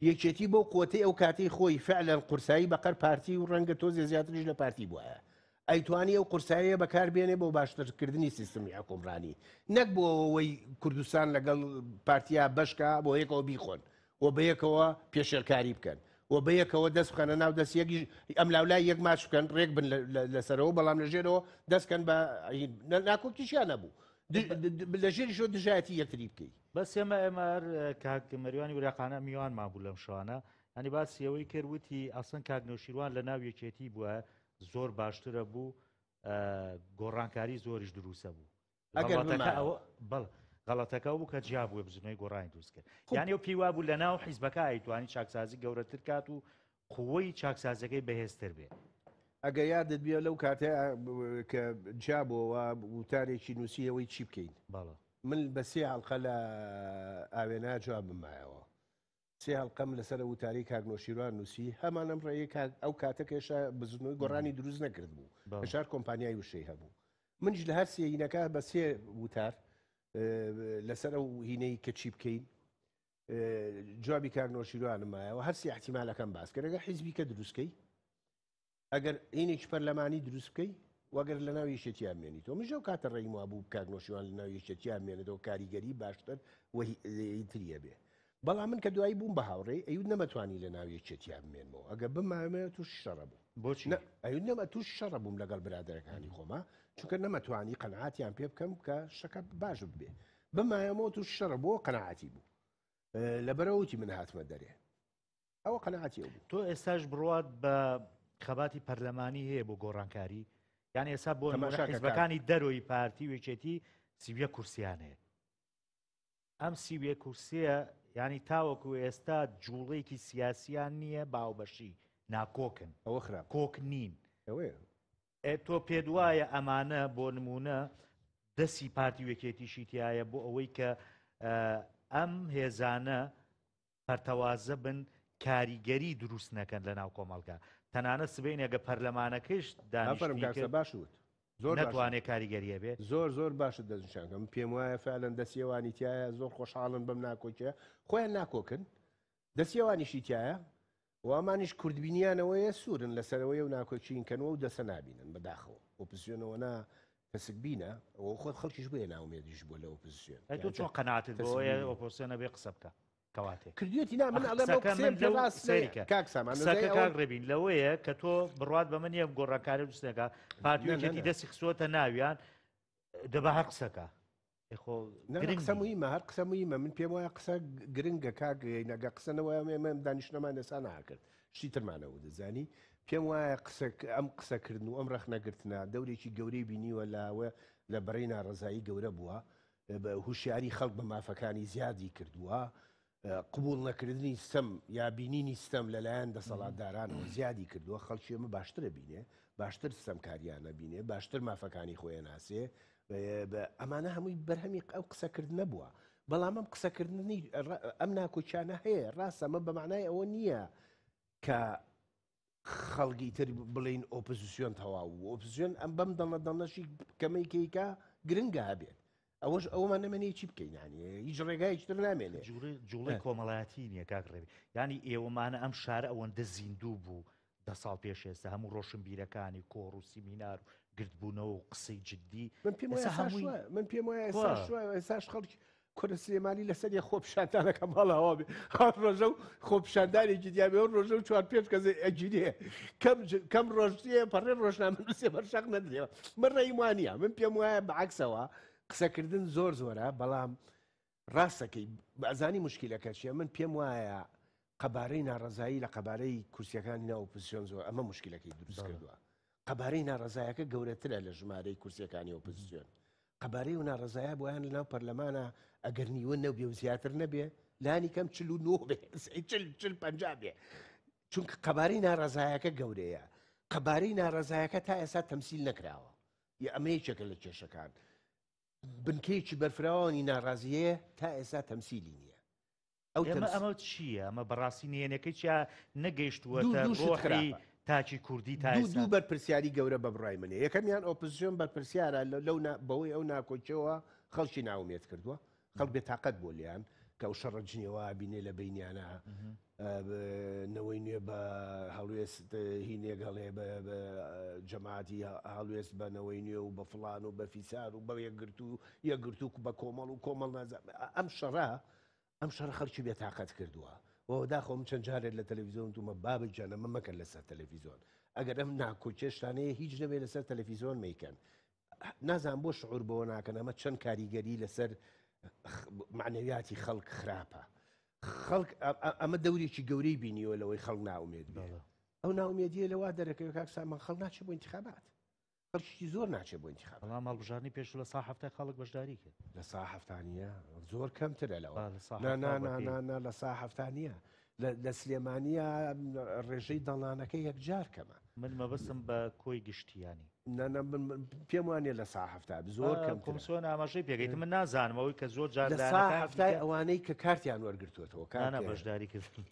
یەکێتی بۆ قوتەی ئەو کاتی خۆی فعلەن قورسایی بەقەر پارتی و ڕەنگە تۆزێ زیاتریش لە پارتی بووایە ئەیتوانی ئەو قورساییە بەکار بێنێ بۆ باشترکردنی سیستمی حوکمڕانی نەک بۆ ئەوەی کوردستان لەگەڵ پارتیا بەشکا بۆ یەکەوە بیخۆن و بەیەکەوە پێشێلکاری بکەن و بەیەکەوە دەست بخەنە ناو دەست یەک ئەم لاولای یەک ماچ بکەن ڕێک بن لەسەرەوە بەڵام لە ژێرەوە دەستکەن بە ناکۆکیشیان نەبوو لە ژێریشەوە دژایەتی یەکتری بکەیت. بەس ئێمە ئێمە هەر کاک مەریوانی وراقانە میوانمان بوو لەم شەوانە ینی باسی ئەوەی کرد وتی ئەسڵەن کاک نەوشیروان لە ناو یەکێتی بووە زۆر باشترە بوو گۆڕانکاری زۆریش دروستە بوو ئەگەر ئەوە بەڵ غەڵەتەکە بوو کە جیا بووە بزنەوەی گۆڕانی دروست کرد یعنی و پێی وابوو لە ناو حیزبەکە ئەیتوانی چاکسازی گەورەتر کات و قوەی چاکسازەکەی بەهێزتر بێ. ئەگەر یادت بێ لەو کاتە کە جیا بۆوە وتارێکی نووسی ئەوەی چی بکەین بەڵێ من بە سێ ئەڵقە لە ئاوێنا جوابم مایەوە سێ هەڵقەم لەسەر وتاری کاک نۆشیروان نووسی هەمان ئەم ڕێیە کاک ئەو کاتە کێشە بزنەوەی گۆڕانی دروست نەکرد بوو هەشار کۆمپانیای وشەی هەبوو منیش لە هەر سێ هینەکە بە سێ وتار لەسەر ئەو هینەی کە چی بکەین جوابی کاک نۆشیروانم مایەوە هەر سێ احتیمالەکەم باس کرد ئەگەر حیزبی کە دروستکەی ئەگەر هینێکی پەرلەمانی دروست بکەی وەگەر لە ناو یەکێتیان مێنیتەوە منش ئەو کاتە ڕێیم وابوو کاک نۆشیوان لە ناو یەکێتیان مێنێتەوە کاریگەری باشتر و تریە بێ بەڵام من کە دوایی بووم بە هاوڕێی ئەیوت نەمەتوانی لە ناو یەکێتیان بمێنمەوە ئەگە بمامەوە تووشی شەڕە بوو بۆچی ئەیوت نەمە تووشی شەڕە بووم لەگەڵ برادەرەکانی خۆما چونکە نەمەتوانی قەنعاتیان پێ بکەم کە شەکە باش ببێ بمایەمەوە تووشی شەڕە بۆ قەنعاتی بوو لەبەرەوە وتی من هاتمە دەرێ ئەوە قەناعەتی ئەو بوو. تۆ ئێستاش بڕوات بە خەباتی پەرلەمانی هەیە بۆ گۆڕانکاری؟ یان ئێستا بۆ نمونە تەماشاکە کاک. حیزبەکانی دەرۆی پارتی و یەکێتی 31 کورسیان هەیە. ئەم 31 کورسیە یانی تاوەکو ئێستا جوڵەیەکی سیاسیان نییە باوبەشی ناکۆکن ئەوە خراپ کۆک نین. ئەوەیە. ئێ تۆ پێت وایە ئەمانە بۆ نمونە دەستی پارتی و یەکێتیشی تایە بۆ ئەوەی کە ئەم هێزانە پەرتەوازە بن کاریگەری دروست نەکەن لە ناو کۆمەڵگا تەنانەت سبەینێ گە پەرلەمانەکەیش ئافەرم دانیشتنی کاک کرد باش وت زۆر باش نەتوانێ کاریگەری هەبێ. زۆر زۆر باشت دەستنیشان کەم پێم وایە فعلەن دەستی ئەوانی تایە زۆر خۆشحاڵن بەم ناکۆکیە خۆیان ناکۆکن دەستی ئەوانیشی تایە و ئەمانیش کوردبینیانەوەیە سوورن لەسەرەوەی و ناکۆکیین کەنەوە و دەسە نابینن بەداخەوە ئۆپزسیۆنەوە نا تەسکبینە و خۆت خەڵکیش بۆیە ناومێدیش بووە لە ئۆپزسیۆن ئەی تۆ چۆن قەناعەتت بەوەیە ئۆپۆزسیۆن ئەبێ قسە بکا؟ کەواتێ کردوێتی نا من ئەڵێم ئەو قسەکە قسەیەم من پێ لەو ڕاست سەیری نییە کە کاک سامان قسەکە نەزای ئەوە کاک ڕێبین لەوەیە کە تۆ بڕوات بە من نییە گۆڕانکاری دروست نەکا پارتی و نا نا یەکێتی نا دەستی خستووەتە ناویان دەبا هەر قسەکە ئێ خۆ نا نا گرنگ قسە نییە. مهمە هەر قسە مهمە من پێم وایە قسە گرنگە کاک نەگە قسە نەوایە ئێمە دانیشتنەمان ئێستا ناکرد شتی ترمانەوە دەزانی پێم وایە قسە ئەم قسەکردن و ئەم ڕەخنەگرتنە دەورێکی گەورەی بینیوە لاوە لە بەرەی ناڕەزایی گەورە بووە هوشیاری خەڵک بە مافەکانی زیادی کردووە، قبوڵ نەکردنی ستەم یا بینینی ستەم لەلایەن دەسەڵاتدارانەوە زیادی کردووە، خەڵکی ئێمە باشترە بینێ، باشتر ستەمکاریانە بینێ، باشتر مافەکانی خۆی ناسێ، ئەمانە هەمووی بەرهەمی ئەو قسەکردنە بووە. بەڵام ئەم قسەکردنی ئەم ناکۆکیانە هەیە، ڕاستە ئەمە بە معنای ئەوە نییە کە خەڵکی تر بڵێین ئۆپۆزیسیۆن تەواو بوو ئۆپۆزیسیۆن ئەم بەم دەڵە دەڵەشی کەمەی کەیکا گرنگە هەبێت ئەوەش ئەومان نەمێنێ چی بکەین ینی هیچ ڕێگایکی تر نامێنێ جوڵەی کۆمەڵایەتی نییە کاک ڕێبی ینی ئێوەمانە ئەم شارە ئەوەندە زیندوو بوو دە ساڵ پێش ئێستا هەموو ڕۆشنبیرەکانی کۆڕ و سیمینار و گردبوونەوە و قسەی جددی من پێم وایە ئێستا هەمووی من پێم وایە کوا؟ ئێستاش وایە ئێستاش خەڵکی کورە سلێمانی لەسەر یە خۆپیشاندانەکە ماڵاوا بێ هەر ڕۆژە و خۆپیشاندانێکی دیابێ و ڕۆژە و چوار پێنج کەس ئەگیرێ کەم کەم ڕۆژتیە پەڕێ ڕۆژنامە نووسێ بەر شەق نەدرێ من ڕێیم وانە من پێم وایە بەعکسەوە قسەکردن زۆر زۆرە بەڵام ڕاستەکەی بەزانی مشکلەکە چیە من پێم وایە قەبارەی ناڕەزایی لە قەبارەی کورسیەکانی ناو ئۆپۆزیسیۆن زۆر ئەمە مشکلەکەی دروست کردووە قەبارەی ناڕەزایەکە گەورەترە لە ژمارەی کورسیەکانی ئۆپۆزیسیۆن قەبارەی و ناڕەزایە بۆیان لەناو پەرلەمانە ئەگەر نیوە نەبێ و زیاتر نەبێ لانی کەم 49 بێ چل 50 بێ چونکە قەبارەی ناڕەزایەکە گەورەیە قەبارەی ناڕەزایەکە تا ئێستا تەمسیل نەکراوە یە ئەمە یەکێکە لە کێشەکان. بنکەیەکی بەرفراوانی ناڕازی هەیە تا ئێستا تەمسیلی نییە. ئەو ئێمە ئەمە چییە؟ ئەمە بەڕاستی نهێنەکەی چیا نەگەیشتووەتە ڕۆحی تاکی کوردی تا دوو دوو بەرپرسیاری گەورە بە بڕای منێ یەکەمیان ئۆپۆزیسیۆن بەرپرسیارە لەو بەوەی ئەو ناکۆکیەوە خەڵکی ناومێت کردووە خەڵک بێتاقەت بۆ لێیان کە ئەو شەڕە جنێوە بینێ لە بینیانە نەوەی نوێ بە هەڵوێست هینێک هەڵێ بە جەماعەتی هەڵوێست بە نەوەی نوێ و بە فڵان و بە فیسار و بە یەکگرتوو یەکگرتوو بە کۆمەڵ و کۆمەڵ نازانم ئەم شەڕە ئەم شەڕە خەڵکی بێتاقەت کردووە و داخۆ من چەند جارێک لە تەلەڤیزیۆن وتومە بابە گیان ئەمە مەکەن لەسەر تەلەڤیزیۆن ئەگەر ئەم ناکۆکیە شتانەیە هیچ نەبێ لەسەر تەلەڤیزیۆن مەیکەن نازانم بۆ شعور بەوە ناکەن ئەمە چەند کاریگەری لەسەر معنەویاتی خەڵک خراپە خەڵک ئەمە دەورێکی گەورەی بینیوە لەوەی خەڵک ناومێت بێ ئەو ناومێدیە لەوا دەرەکەوێت کاک سامان خەڵک ناچێت بۆ انتخابات خەڵکی زۆر ناچێت بۆ انتخابات بەڵام هەڵبژاردنی پێشوو لە سا هەفتای خەڵک بەشداری کرد لە سا هەفتا نییە زۆر کەمترە لەوە نا نا نا نا نا لە سا هەفتا نییە لە سلێمانیە ڕێژەی دەڵانەکە یەکجار کەمە. من مەبەستم بە کۆی گشتیانی. نا نا من پێم وانیە لە سا هەفتا زۆر کەمترە. کۆمسیۆن ئاماژەی پێگەیت من نازانم ئەوەی کە زۆر جار لە سا هەفتای ئەوانەی کە کارتیان وەرگرتووەتەوە نا نا بەشداری کردن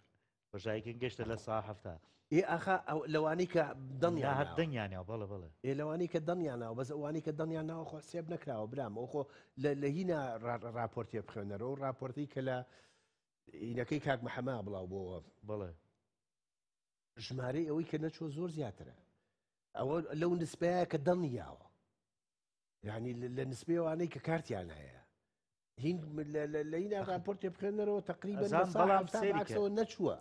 بەشداری کردن گەشتە لە سا هەفتا. ئێ ئاخا لەوانەی کە دەنگیان هەر دەنگیان ناوە بەڵێ بەڵێ. ئێ لەوانەی کە دەنگیان ناوە بەس ئەوانەی کە دەنگیان ناوە خۆ حسێب نەکراوە برام ئەو خۆ لە هینا ڕاپۆرتێ بخوێنەرەوە ڕاپۆرتی کە لە ئینەکەی کاک محەمە بڵاو بۆوە. بەڵێ. ژمارەی ئەوەی کە نەچووە زۆر زیاترە. ئەوە لەو نسبەیە کە دڵنیاوە. یعنی لە نسبەی ئەوانەی کە کارتیان هەیە. هین لە هینا راپۆرتێ بخوێنەرەوە تقریبا بەڵام سەیرەوە نەچووە.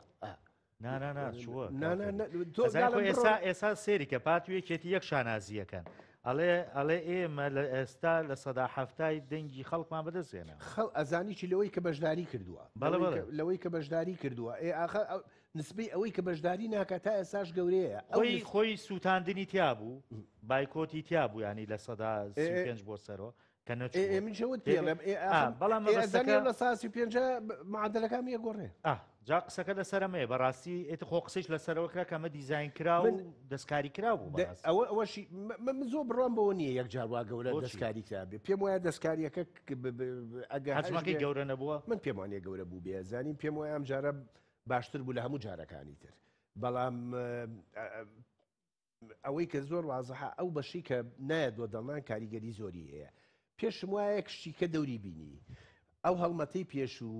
نا نا نا چووە. نا نا نا تۆ ئێستا ئێستا سێری کە پارتی و یەکێتی یەک شانازیەکەن. ئەڵێ ئەڵێ ئێمە لە ئێستا 70% دەنگی خەڵکمان بەدەست هێنا. خەڵ ئەزانی چی لەوەی کە بەشداری کردووە. بەڵێ بەڵێ. لەوەی کە بەشداری کردووە. ئێ ئاخە نسبەی ئەوەی کە بەشداری ناکات تا ئێستاش گەورەیە. ئەو خۆی خۆی سووتاندنی تیا بوو، بایکۆتی تیا بوو یانی 35% بۆ سەرەوە کە نەچوو. ئێ من چەوت پێڵێم ئێ بەڵام مەبەستەکە 35% معادلەکان یەگۆڕێ. جا قسەکە لەسەر ئەمەیە بەڕاستی ئێتە خۆ قسەیش لەسەرەوە کرا کە ئەمە دیزاین کرا و دەستکاری کرا بوو بەڕاستی. ئەوە ئەوەشی من زۆر بڕوام بەوە نییە یەکجار وا گەورە دەستکاری کرا بێ پێم وایە دەستکاریەکە ئەگەر حەجمەکەی گەورە نەبووە من پێم وانیە گەورە بوو بێ زانیم پێم وایە ئەم جارە باشتر بوو لە هەموو جارەکانی تر بەڵام ئەوەی کە زۆر وازحە ئەو بەشەی کە نایەت بۆ دەڵنان کاریگەری زۆری هەیە پێشم وایە کشتیکە دەوری بینی ئەو هەڵمەتەی پێش و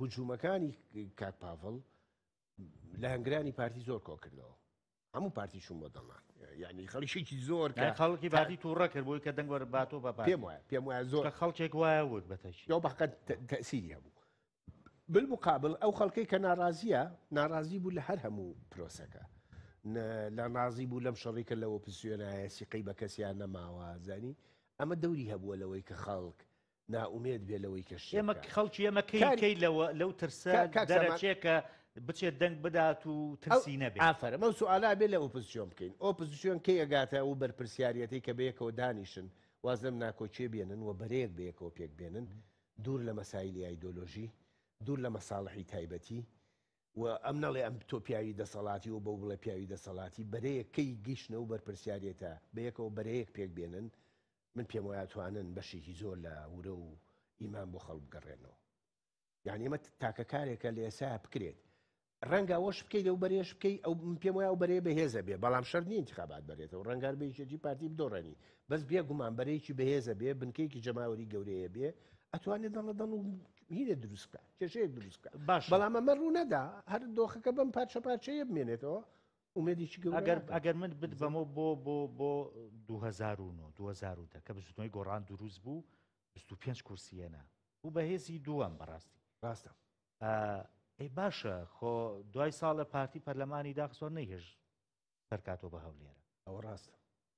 هجوومەکانی کاک پاڤڵ لە هەنگرانی پارتی زۆر کۆکردەوە هەموو پارتی چوون بۆ دەڵان یعنی خەڵکێکی زۆر کە خەڵکی پارتی تووڕە کرد بۆی کە دەنگ وەرباتۆ بە پێم وایە پێم وایە زۆر خەڵکێک وایە ورد بەتەکی ئەو بەقەت تەسیری هەبوو بالمقابل ئەو خەڵکەی کە ناڕازیە ناڕازی بوو لە هەر هەموو پرۆسەکە لە نازی بوو لەم شەڕی کە لە ئۆپسیۆنایە سیقەی بە کەسیان نەماوە زانی ئەمە دەوری هەبووە لەوەی کە خەڵک نائومێد بێ لەوەی کە ئێمە خەڵکی ئێمە کەی کەی لەوە لەو ترسە دەرەچێ کە بچێت دەنگ بدات و ترسی نەبێت ئافەرم ئەو سوئالە بێ لە ئۆپزسیۆن بکەین ئۆپزسیۆن کەی ئەگاتە ئەو بەرپرسیاریەتەی کە بەیەکەوە دانیشن واز لەم ناکۆکیە بێنن و بەرەیەک بەیەکەوە پێک بێنن دوور لە مەسایلی ئایدۆلۆژی، دوور لە مەساڵحی تایبەتی و ئەم نەڵێ ئەم تۆ پیاوی دەسەڵاتی و بەو بڵێ پیاوی دەسەڵاتی، بەرەیەک کەی گەیشتنە ئەو بەرپرسیارێتە بەیەکەوە بەرەیەک پێک بێنن، من پێم وایە توانن بەشێکی زۆر لە ورە و ئیمان بۆ خەڵک بگەڕێنەوە. یانی ئەمە تاکە کارێکە لە ئێستا بکرێت. ڕەنگە ئەوەش بکەی لەو بەرەیەش بکەی ئەو من پێم وایە ئەو بەرەیە بەهێزە بێ بەڵام شەرت نییە ئینتخابات بەرێتەوە ڕەنگار بە یەکێتی پارتی بدۆڕێنی بەس بێ گومان بەرەیەکی بەهێزە بێ بنکەیەکی جەماوەری گەورەیە بێ ئەتوانێت دەڵە دەڵ و هینێ دروست بکە کێشەیەک دروست بکە باش بەڵام ئەمە ڕوو نەدا هەر دۆخەکە بەم پارچە پارچەیە بمێنێتەوە ئومێدێکی گەورە ئەگەر ناکەم. ئەگەر من بتبەمەوە بۆ بۆ بۆ 2009 2010 کە بزوتنەوەی گۆڕان دروست بوو 25 کورسی هێنا بوو بە هێزی دووەم بەڕاستی ڕاستە ئەی باشە خۆ دوای ساڵە پارتی پەرلەمانی داخستوە نەیهێشت سەرکاتەوە بە هەولێرە. ئەوە ڕاستە.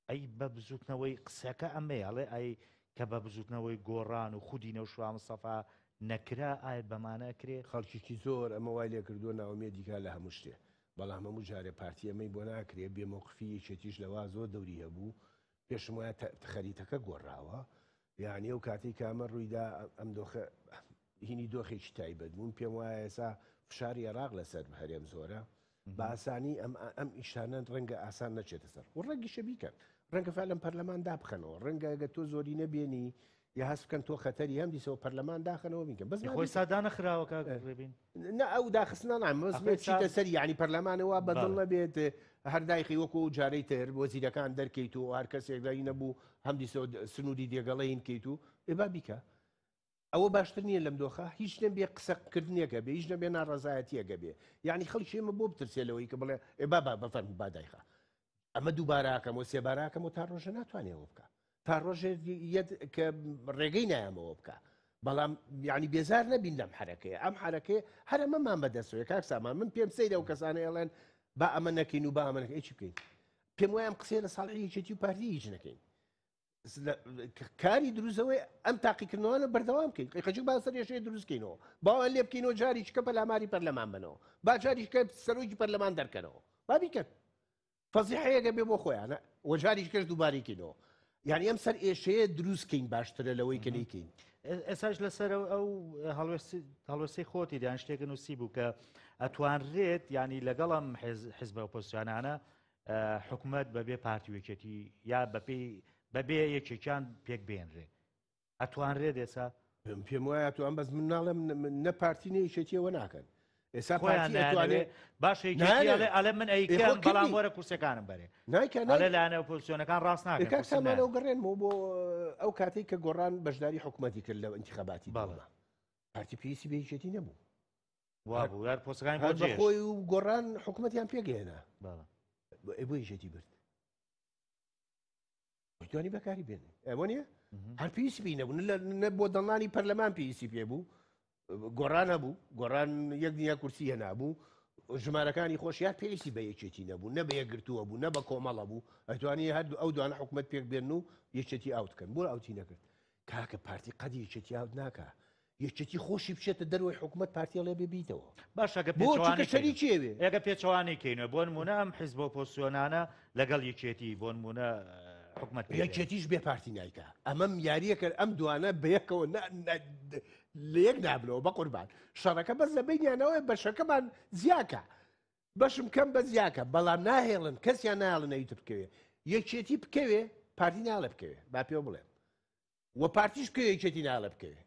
ئەی بە بزوتنەوەی قسەکە ئەمەیە ئەڵێ ئەی کە بە بزوتنەوەی گۆڕان و خودی نەوشیروان مستەفا نەکرا ئایا بەمانە ئەکرێ؟ خەڵکیکی زۆر ئەمە وای لێکردووە نائومێدی کا لە هەموو شتێ بەڵام هەموو جارێ پارتی ئەمەی بۆ ناکرێ بێ مەوقفی یەکێتیش لەوا زۆر دەوری هەبوو پێشم وایە خەریتەکە گۆڕاوە یعنی ئەو کاتێک کە ئەمە ڕوویدا ئەم دۆخە هینی دۆخێکی تایبەت بوون پێم وایە ئێسا فشاری عێراق لەسەر هەرێم زۆرە بە ئاسانی ئەم ئەم ئیشانە ڕەنگە ئاسان نەچێتە سەر و ڕەنگیشە بیکەن. ڕەنگە فعلەن پەرلەمان دابخەنەوە، ڕەنگە گە تۆ زۆری نەبێنی یا هەست بکەن تۆ خەتەری هەم دیسەوە پەرلەمان داخەنەوە بینکە بەس خۆی سا دانەخراوە کاک ڕێبین. نا ئەو داخستنە نا مەس ئەخۆ بێت سا چیتە سەر یعنی پەرلەمانەوە بەدڵ بەڵێ. نەبێت هەر دایخی وەکو ئەو جارەی تر وەزیرەکان دەرکەیت و هەر کەسێک لای نەبوو هەم دیسەوە سنووری دێگەڵەین کەیت و ئێ با بیکە ئەوە باشتر نییە لەم دۆخە هیچ نەبێ قسەکردنێکە بێ هیچ نەبێ ناڕەزایەتیەکە بێ یعنی خەڵکی ئێمە بۆ بترسێ لەوەی کە بڵێ ئێ بابا بەفەرموو با دایخە ئەمە دووباراکەم و سێباراکەم و تا ڕۆژە ناتوانێەوە بکە تا ڕۆژێ یەت کە ڕێگەی نایەمەوە بکە بەڵام یعنی بێزار نەبین لەم حرەکەیە ئەم حرەکەی هەر ئەمەمان بەدەستەوەی کاک سامان من پێم سەیرە و کەسانە ئەڵێن با ئەمە نەکەین و با ئەمە نەکەین چی بکەین پێم وایە ئەم قسەیە لە ساڵحی یەکێتی و پارتی هیچ نەکەین کاری دروستەوەی ئەم تاقیکردنەوەە بەردەوام بکەین قەچوک با سەر ێشەیە دروستکەینەوە باوان لێ بکەینەوە جاریشکە پەلاماری پەرلەمان بنەوە با جاریشکە سەرۆکی پەرلەمان دەرکەنەوە با بیکەن فەزیحەیەکە بێ بۆ خۆیانە وە جاریشکەش دووبارەی یعنی ئەم سەر ئێشەیە دروستکەین باشترە لەوەی کە نەیکەین. ئێساش لەسەر ئەو هەڵوێستی خۆتی دیان شتێکە نووسی بوو کە ئەتوانرێت ینی لەگەڵم حزبە ئۆپۆزسیۆنانە حکومەت بەبێ پارتی و یەکێتی یا بەپێی بەبێ یەکێکیان پێک بێنرێ ئەتوانرێت ئێسا؟ پێم وایە تو ئەم بەس من ناڵێم نە پارتی نە یەکێتیەوە ناکەن ئێستا خۆیان پارتی ئەتوانێ نایانەوێ باش نایانەوێ. ئەڵێ من ئێ خۆ ئەیکەم بەڵام کردی. وەرە کورسەکانم بەرێ نایکە ئەڵێ نایکە. لایەنە ئۆپۆزسیۆنەکان ڕاست ئێ ناکەن کاک کورسیم سامانەوە نایەن. گەڕێنمەوە بۆ ئەو کاتەی کە گۆڕان بەشداری حکوومەتی کرد لە ئینتخاباتی بەڵێ. دووەمە پارتی پێویستی بە یەکێتی نەبوو. وابوو هەر پۆستەکانی بۆ هەر بە جێهێشت. خۆی و گۆڕان حکوومەتیان پێگەێنا. بەڵێ. ئێ بۆ یەکێتی برد توانی بەکاری بێنێ ئەوە نییە هەر پێویستی پێی نەبوو نە بۆ دەڵانی پەرلەمان پێویستی پێ بوو گۆڕان هەبوو گۆڕان یەک دنیا کورسی هێنابوو ژمارەکانی خۆشیان پێویستی بە یەکێتی نەبوو نە بە یەکگرتووە بوو نە بە کۆمەڵە بوو ئەتوانی هەردوو ئەو دوانە حکومت پێک بێن و یەکێتی ئاوت کەن بۆ ئاوتی نەکرد کاکە پارتی قەدی یەکێتی ئاوت ناکە یەکێتی خۆشی بچێتە دەرەوەی حکومەت پارتی ئەڵێ بێ بیتەوە. باشە گە بۆ چونکە پێچەوانەی کەینەوە. شەریکی ئەوێ. ئێگە پێچەوانەی کەینەوە بۆ نموونە ئەم حیزبە ئۆپۆزسیۆنانە لەگەڵ یەکێتی بۆ نموونە حکومەت پێک دێنن. یەکێتیش بێ پارتی نایکا. ئەمەم یاریەکە ئەم دوانە بەیەکەوە نا نا لە یەک نابنەوە بەقوربان. شەڕەکە بەس لە بەینیانەوەیە بەشەکەمان زیاکە. بەشم کەم بە زیاکە بەڵام ناهێڵن کەسیان نایەڵن ئەوی تر بکەوێ. یەکێتی بکەوێ پارتی ناڵێ بکەوێ. با پێوە بڵێم. و پارتیش بکەوێ یەکێتی ناڵێ بکەوێ.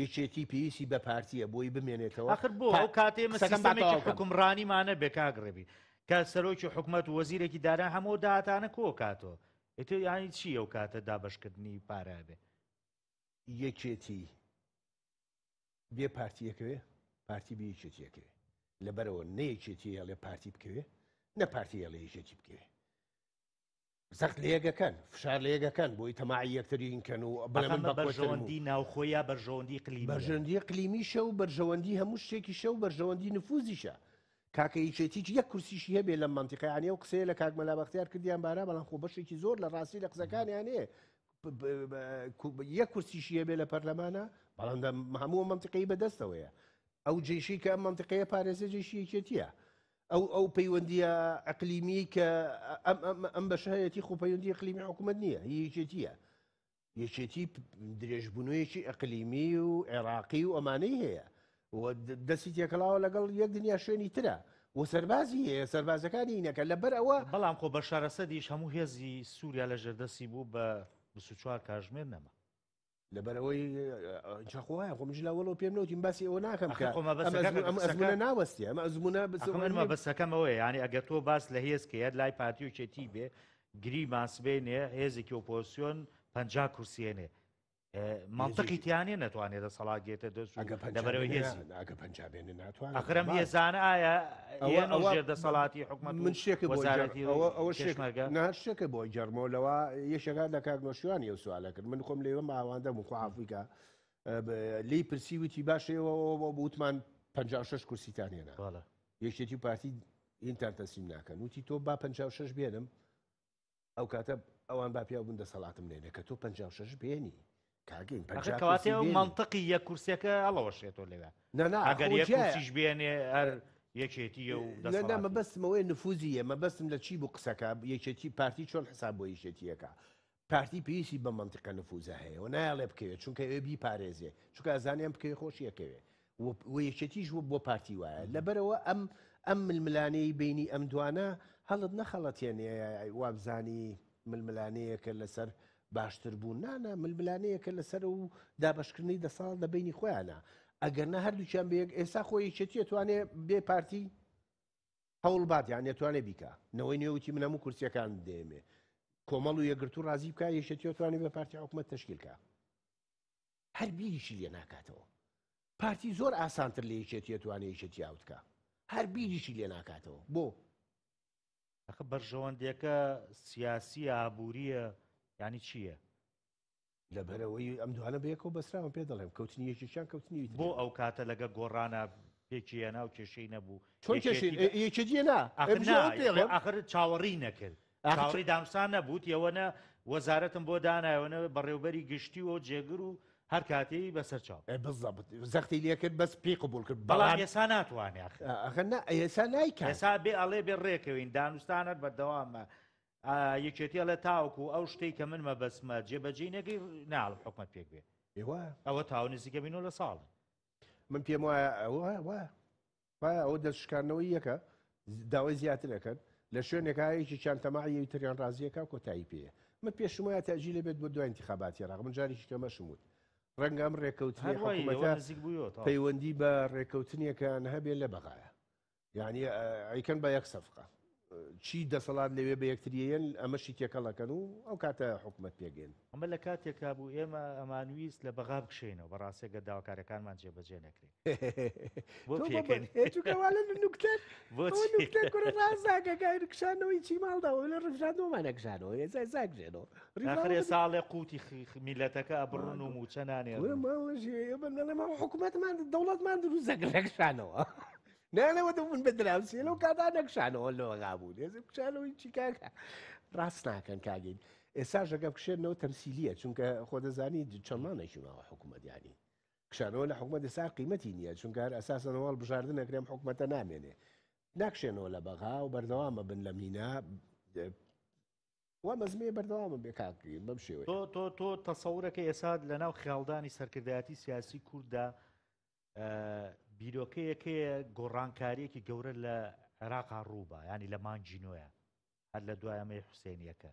یەکێتی پێویستی بە پارتیە بۆی بمێنێتەوە. ئاخر بۆ ئەو کاتێ ئێمە قسەکەم با سیستەمێکی تەواو کەم. حوکمڕانیمانە بێ کاک ڕێبین کە سەرۆکی حکومەت و وەزیرێکی دارا هەموو داهاتانە کۆکاتەوە ئیتر یانی چی ئەو کاتە دابەشکردنی پارە بێ؟ یەکێتی بێ پارتی یەکەوێ پارتی بێ یەکێتی یەکەوێ لەبەرەوە نە یەکێتی هێڵێ پارتی بکەوێ نە پارتی هێڵێ یەکێتی بکەوێ زەخت لە یەکەکەن فشار لە یەکەکەن بۆی تەماعی یەکترین کەن و بڵێ من ئەخەمە بە کۆترم و بەرژەوەندی ناوخۆ یا بەرژەوەندی قلیمیە؟ بەرژەوەندی قلیمیشە و بەرژەوەندی هەموو شتێکیشە و بەرژەوەندی نفوزیشە کاکە یەکێتیش یەک کورسیشی هەبێ لەم مەنتیقە یانی ئەو قسەیە لە کاک مەلا بەختیار کردیان بارا بەڵام خۆ بەشێکی زۆر لە ڕاستی لە قسەکانیان هەیە یەک کورسیشی هەبێ لە پەرلەمانە بەڵام هەموو مەنتیقەی بەدەستەوەیە ئەو جێشی کە ئەم مەنتیقەیە پارێزێ جێشی یەکێتیە ئەو ئەو پەیوەندیە ئەقلیمی کە ئەم ئەم ئەم بەشە هەیەتی خۆ پەیوەندی ئەقلیمی حکوومەت نییە هی یەکێتیە یەکێتی درێژبوونەوەیەکی ئەقلیمی و عێراقی و ئەمانەی هەیە و دەستی تێکەڵاوە لەگەڵ یەک دنیا شوێنی ترە و سەربازی هەیە سەربازەکانی نەکە لەبەر ئەوە بەڵام خۆ بەشار ئەسەدیش هەموو هێزی سووریا لە ژێردەستی بوو بە 24 کاژمێر نەما. لەبەرئەوەی جا خۆ وایە خۆ منیش لە ئەوەڵەوە پێم نەوتیم باسی ئەوە ناکەم ئەخر کە خۆ ئەم مەبەستەکە ئەزموون ئەم قسەکە ئەزموونە ناوەستێ ئەم ئەزموونە ئەخر من بس- مەبەستەکەم ئەوەیە یعنی ئەگەر تۆ باس لە هێز کەی هەر لای پارتی و یەکێتی بێ گریمان سبەینێ هێزێکی ئۆپۆزسیۆن 50 کورسیێنێ مەنتقی هێزێکی تیانێ نەتوانێت دەسەڵات گێتە دەست و ئەگە پەنجا لەبەرەوەی بێنێ هێزی نا- ئەگە 50 بێنێ ناتوانێت ئەخرەم باش. هێزانە ئایا ئەوە ئێن و ئەوە ژێر دەسەڵاتی حکومەت و من شتێکە بۆ جەر وەزارەتی ئەوە ئەوە شتێک پێشمەرگە نا شتێکە بۆ جەرمەوە لەوە یەکێکات لە کاک نۆشیوانی ئەو سوالە کرد من خۆم لێوە ماواندەم و خۆ ئافریکا لێی پرسی وتی باشە ئێوە ئەوە وتمان 56 کورسیتان هێنا بەڵێ. یەکێتی و پارتی هینتان تەسلیم ناکەن وتی تۆ با 56 بێنم ئەو کاتە ئەوان با پیاو بن دەسەڵاتم نێنێ کە تۆ 56 بێنی کاگەین ئەخر 50 کەواتێ کورسی ئەو بێنی. مەنتقی یەک کورسیەکە هەڵەوەشێتەوە لەوێ نا نا ئەگەر خۆ یەک جیایە. کورسیش بێنێ هەر یەکێتیە و نا نا دەسەڵاتی. مەبەستم ئەوەیە نفوزیە مەبەستم لە چی بوو قسەکە یەکێتی پارتی چۆن حساب بۆ یەکێتیەکە پارتی پێویستی بە مەنتیقە نفوزە هەیە و نایەڵێ بکەوێت چونکە ئەوێ بیپارێزێ چونکە ئەزانێ ئەم بکەوێ خۆشی ئەکەوێ و یەکێتیش بۆ پارتی وایە لەبەرەوە ئەم ئەم ململانێی بینی ئەم دوانە هەڵت نەخەڵەتێنێ وابزانی. ململانێیەکە لەسەر باشتر بوون نانا ململانێیەکە لەسەر و دابەشکردنی دەسەڵات لە بینی خۆیانە ئەگەر نە هەردووکیان بەیەک ئێستا خۆ یەکێتی توانێ بێ پارتی هەوڵ بات یان نێتوانێ بیکا نەوەی نوێ وتی من هەموو کورسیەکان دێمێ کۆمەڵ و یەکگرتوو ڕازی بکە یەکێتی توانێ بە پارتی حکومەت تشکیل کا هەر بیریشی لێ ناکاتەوە پارتی زۆر ئاسانتر لە یەکێتی توانێ یەکێتی ئاوتکە هەر بیریشی لێ ناکاتەوە بۆ ئەخە بەرژەوەندیەکە سیاسی ئابووریە ینی چییە؟ لەبەرئەوەی ئەم دوانە بەیەکەوە بەستراون پێ دەڵێم کەوتنی یەکێکیان کەوتنی بۆ ئەو کاتە لەگە گۆڕانە پێکی هێنا و کێشەی نەبوو چۆن کێشەی یەکێتی نا ئاخر چاوەڕی نەکرد چاوەڕی دانوسان نەبوو ئەوە نە وەزارەتم بۆ دانایەوە نە بەڕێوبەری گشتی و جێگر و هەر کاتێی بەسەر چاو بالضبط زەختی لێکرد بەس پێی قبول کرد بەڵام ئێسا ناتوانێ ئاخر نا ئێسا نایکات ئێسا بێ ئەڵێ بێ ڕێکەوین دانوستانەر بەردەوامە یەکێتی ئەڵێ تاوەکو ئەو شتەی کە من مەبەستمە جێبەجێی نەکەی ناڵم حکومەت پێک بێ ئەوە تاو نزیکە بینەوە لە ساڵ من پێم وایە ئەوە وایە وایە ئەوە دەستشکاندنەوەی یەکە داوای زیاتر ئەکەن لە شوێنێکا یەکێکیان تەماعی ئەوی تریان ڕازیەکە کۆتایی پێیە من پێشم وایە تەجیلە بێت بۆ دوای انتخاباتی عێراق من جارێکی کەمەشم وت ڕەنگە ئەم ڕێککەوتنی حکوومەتە پەیوەندی بە ڕێککەوتنێکیان هەبێ لە بەغایە یعنی ئەیکەن بە یەک سەفقە چی دەسەڵات لەوێ بە یەکتریەن ئەمەشی تێکەڵەکەن و ئەو کاتە حکوومەت پێگەن. ئەمە لە کاتێکا بوو ئێمە ئەمانویست لە بەغا بکشێینەوە، بەڕاستی گەر داواکاریەکانمان جێبەجێ نەکرێ. بۆ پێکەنی؟ چونکە وا لە نوکتەر بۆ نوکتە کوڕە ڕاست ناکە کاک کشانەوەی چی ماڵدا لە ڕفراندۆمان نەکشانەوە ئێستا زاکژێنەوە. ئاخر ئێستا ئەڵێ قوتی میلەتەکە ئەبڕن و مووچە نانێرن. حکوومەتمان دەوڵەتمان دروست دەکرد نەکشانەوە. نانەوە دەبوون بە دراوسێ لەو کاتا نەکشانەوە لەوە غابوون ئێستا کشانەوەی چی کاکە ڕاست ناکەن کاگەین ئێستا ژەگە بکشێنەوە تەمسیلیە چونکە خۆ دەزانی چەند مانێکی ماوە حکوومەت ینی کشانەوە لە حکوومەت ئێستا قیمەتی نییە چونکە هەر ئەساسەنەوە بژاردن نەکرێم حکوومەتە نامێنێ ناکشێنەوە لە بەغا و بەردەوامە بن لە مینا وا مەزمێ بەردەوامە بێ کاک بەم شێوەیە. تۆ تۆ تۆ تەسەورەکە ئێستا لە ناو خیاڵدانی سەرکردایەتی سیاسی کورددا بیرۆکەیەک هەیە گۆڕانکاریەکی گەورە لە عێراقا ڕووبا ینی لە مانگی نوێ هەر لە دوای ئەمەی حوسێنیەکە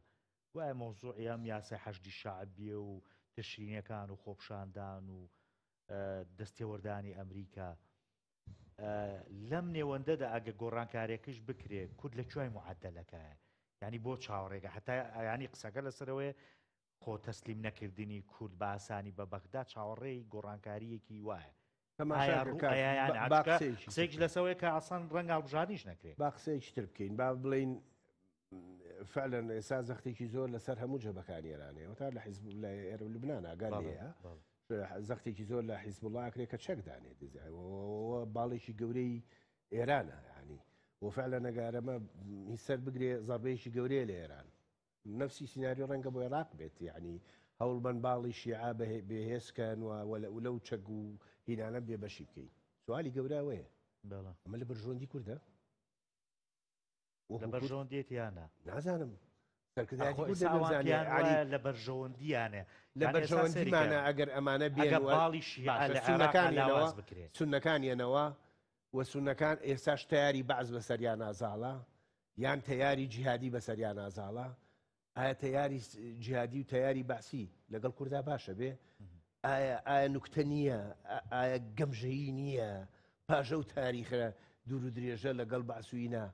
وایە مۆزوعی ئەم یاسای حەشدی شەعبیە و تشرینەکان و خۆپشاندان و دەستێوەردانی ئەمریکا لەم نێوەندەدا ئەگە گۆڕانکاریەکەش بکرێ کورد لە کوای معدلەکایە ینی بۆ چاوەڕێگە هەتا ینی قسەکە لەسەرەوەی خۆ تەسلیم نەکردنی کورد بە ئاسانی بە بەغدا چاوەڕێی گۆڕانکارییەکی وایە. تەماشا کە کاک، با قسەیەکی تر قسەیەکیش لەسەوەیە کە ئاسان ڕەنگە هەڵبژاردنیش نەکرێ. با قسەیەکی تر بکەین، با بڵێین فعلا ئێستا زەختێکی زۆر لەسەر هەموو جەبەکانی ئێرانەیە تا لە حیزب لە ئێرە و لوبنان ئاگا لێیە زەختێکی زۆر لە حیزبوڵڵا ئەکرێ کە چەک دانێ باڵێکی گەورەی ئێرانە ینی و فعلا نەگارەمە هی سەر بگرێ زەربەیەکی گەورەیە لە ئێران نەفسی سیناریۆ ڕەنگە بۆ عێراق بێت یەعنی هەوڵبەن باڵی شیعە بێهێز کەن و لەو چەک و هینانە بێبەشی بکەین سوالی گەورە ئەوەیە ئەمە لە بەرژەوەندی کوردە لە بەرژەوەندیەتیانە نازانم لە بەرژەوەندیانە لە بەرژەوەندیمانە ئەگەر ئەمانە بێن باڵی شیعەکانیانەوە بکرێت سونەکانیانەوە و سونەکان ئێساش تیاری بەعز بەسەریان زاڵە یان تەیاری جیهادی بەسەریانا زاڵە؟ ئایا تەیاری جیهادی و تەیاری بەعسی لەگەڵ کوردا باشە بێ؟ ئایا ئایا نوکتە نییە؟ ئایا گەمژەیی نییە؟ پاژە و تاریخە دوور و درێژە لەگەڵ بەعسوینە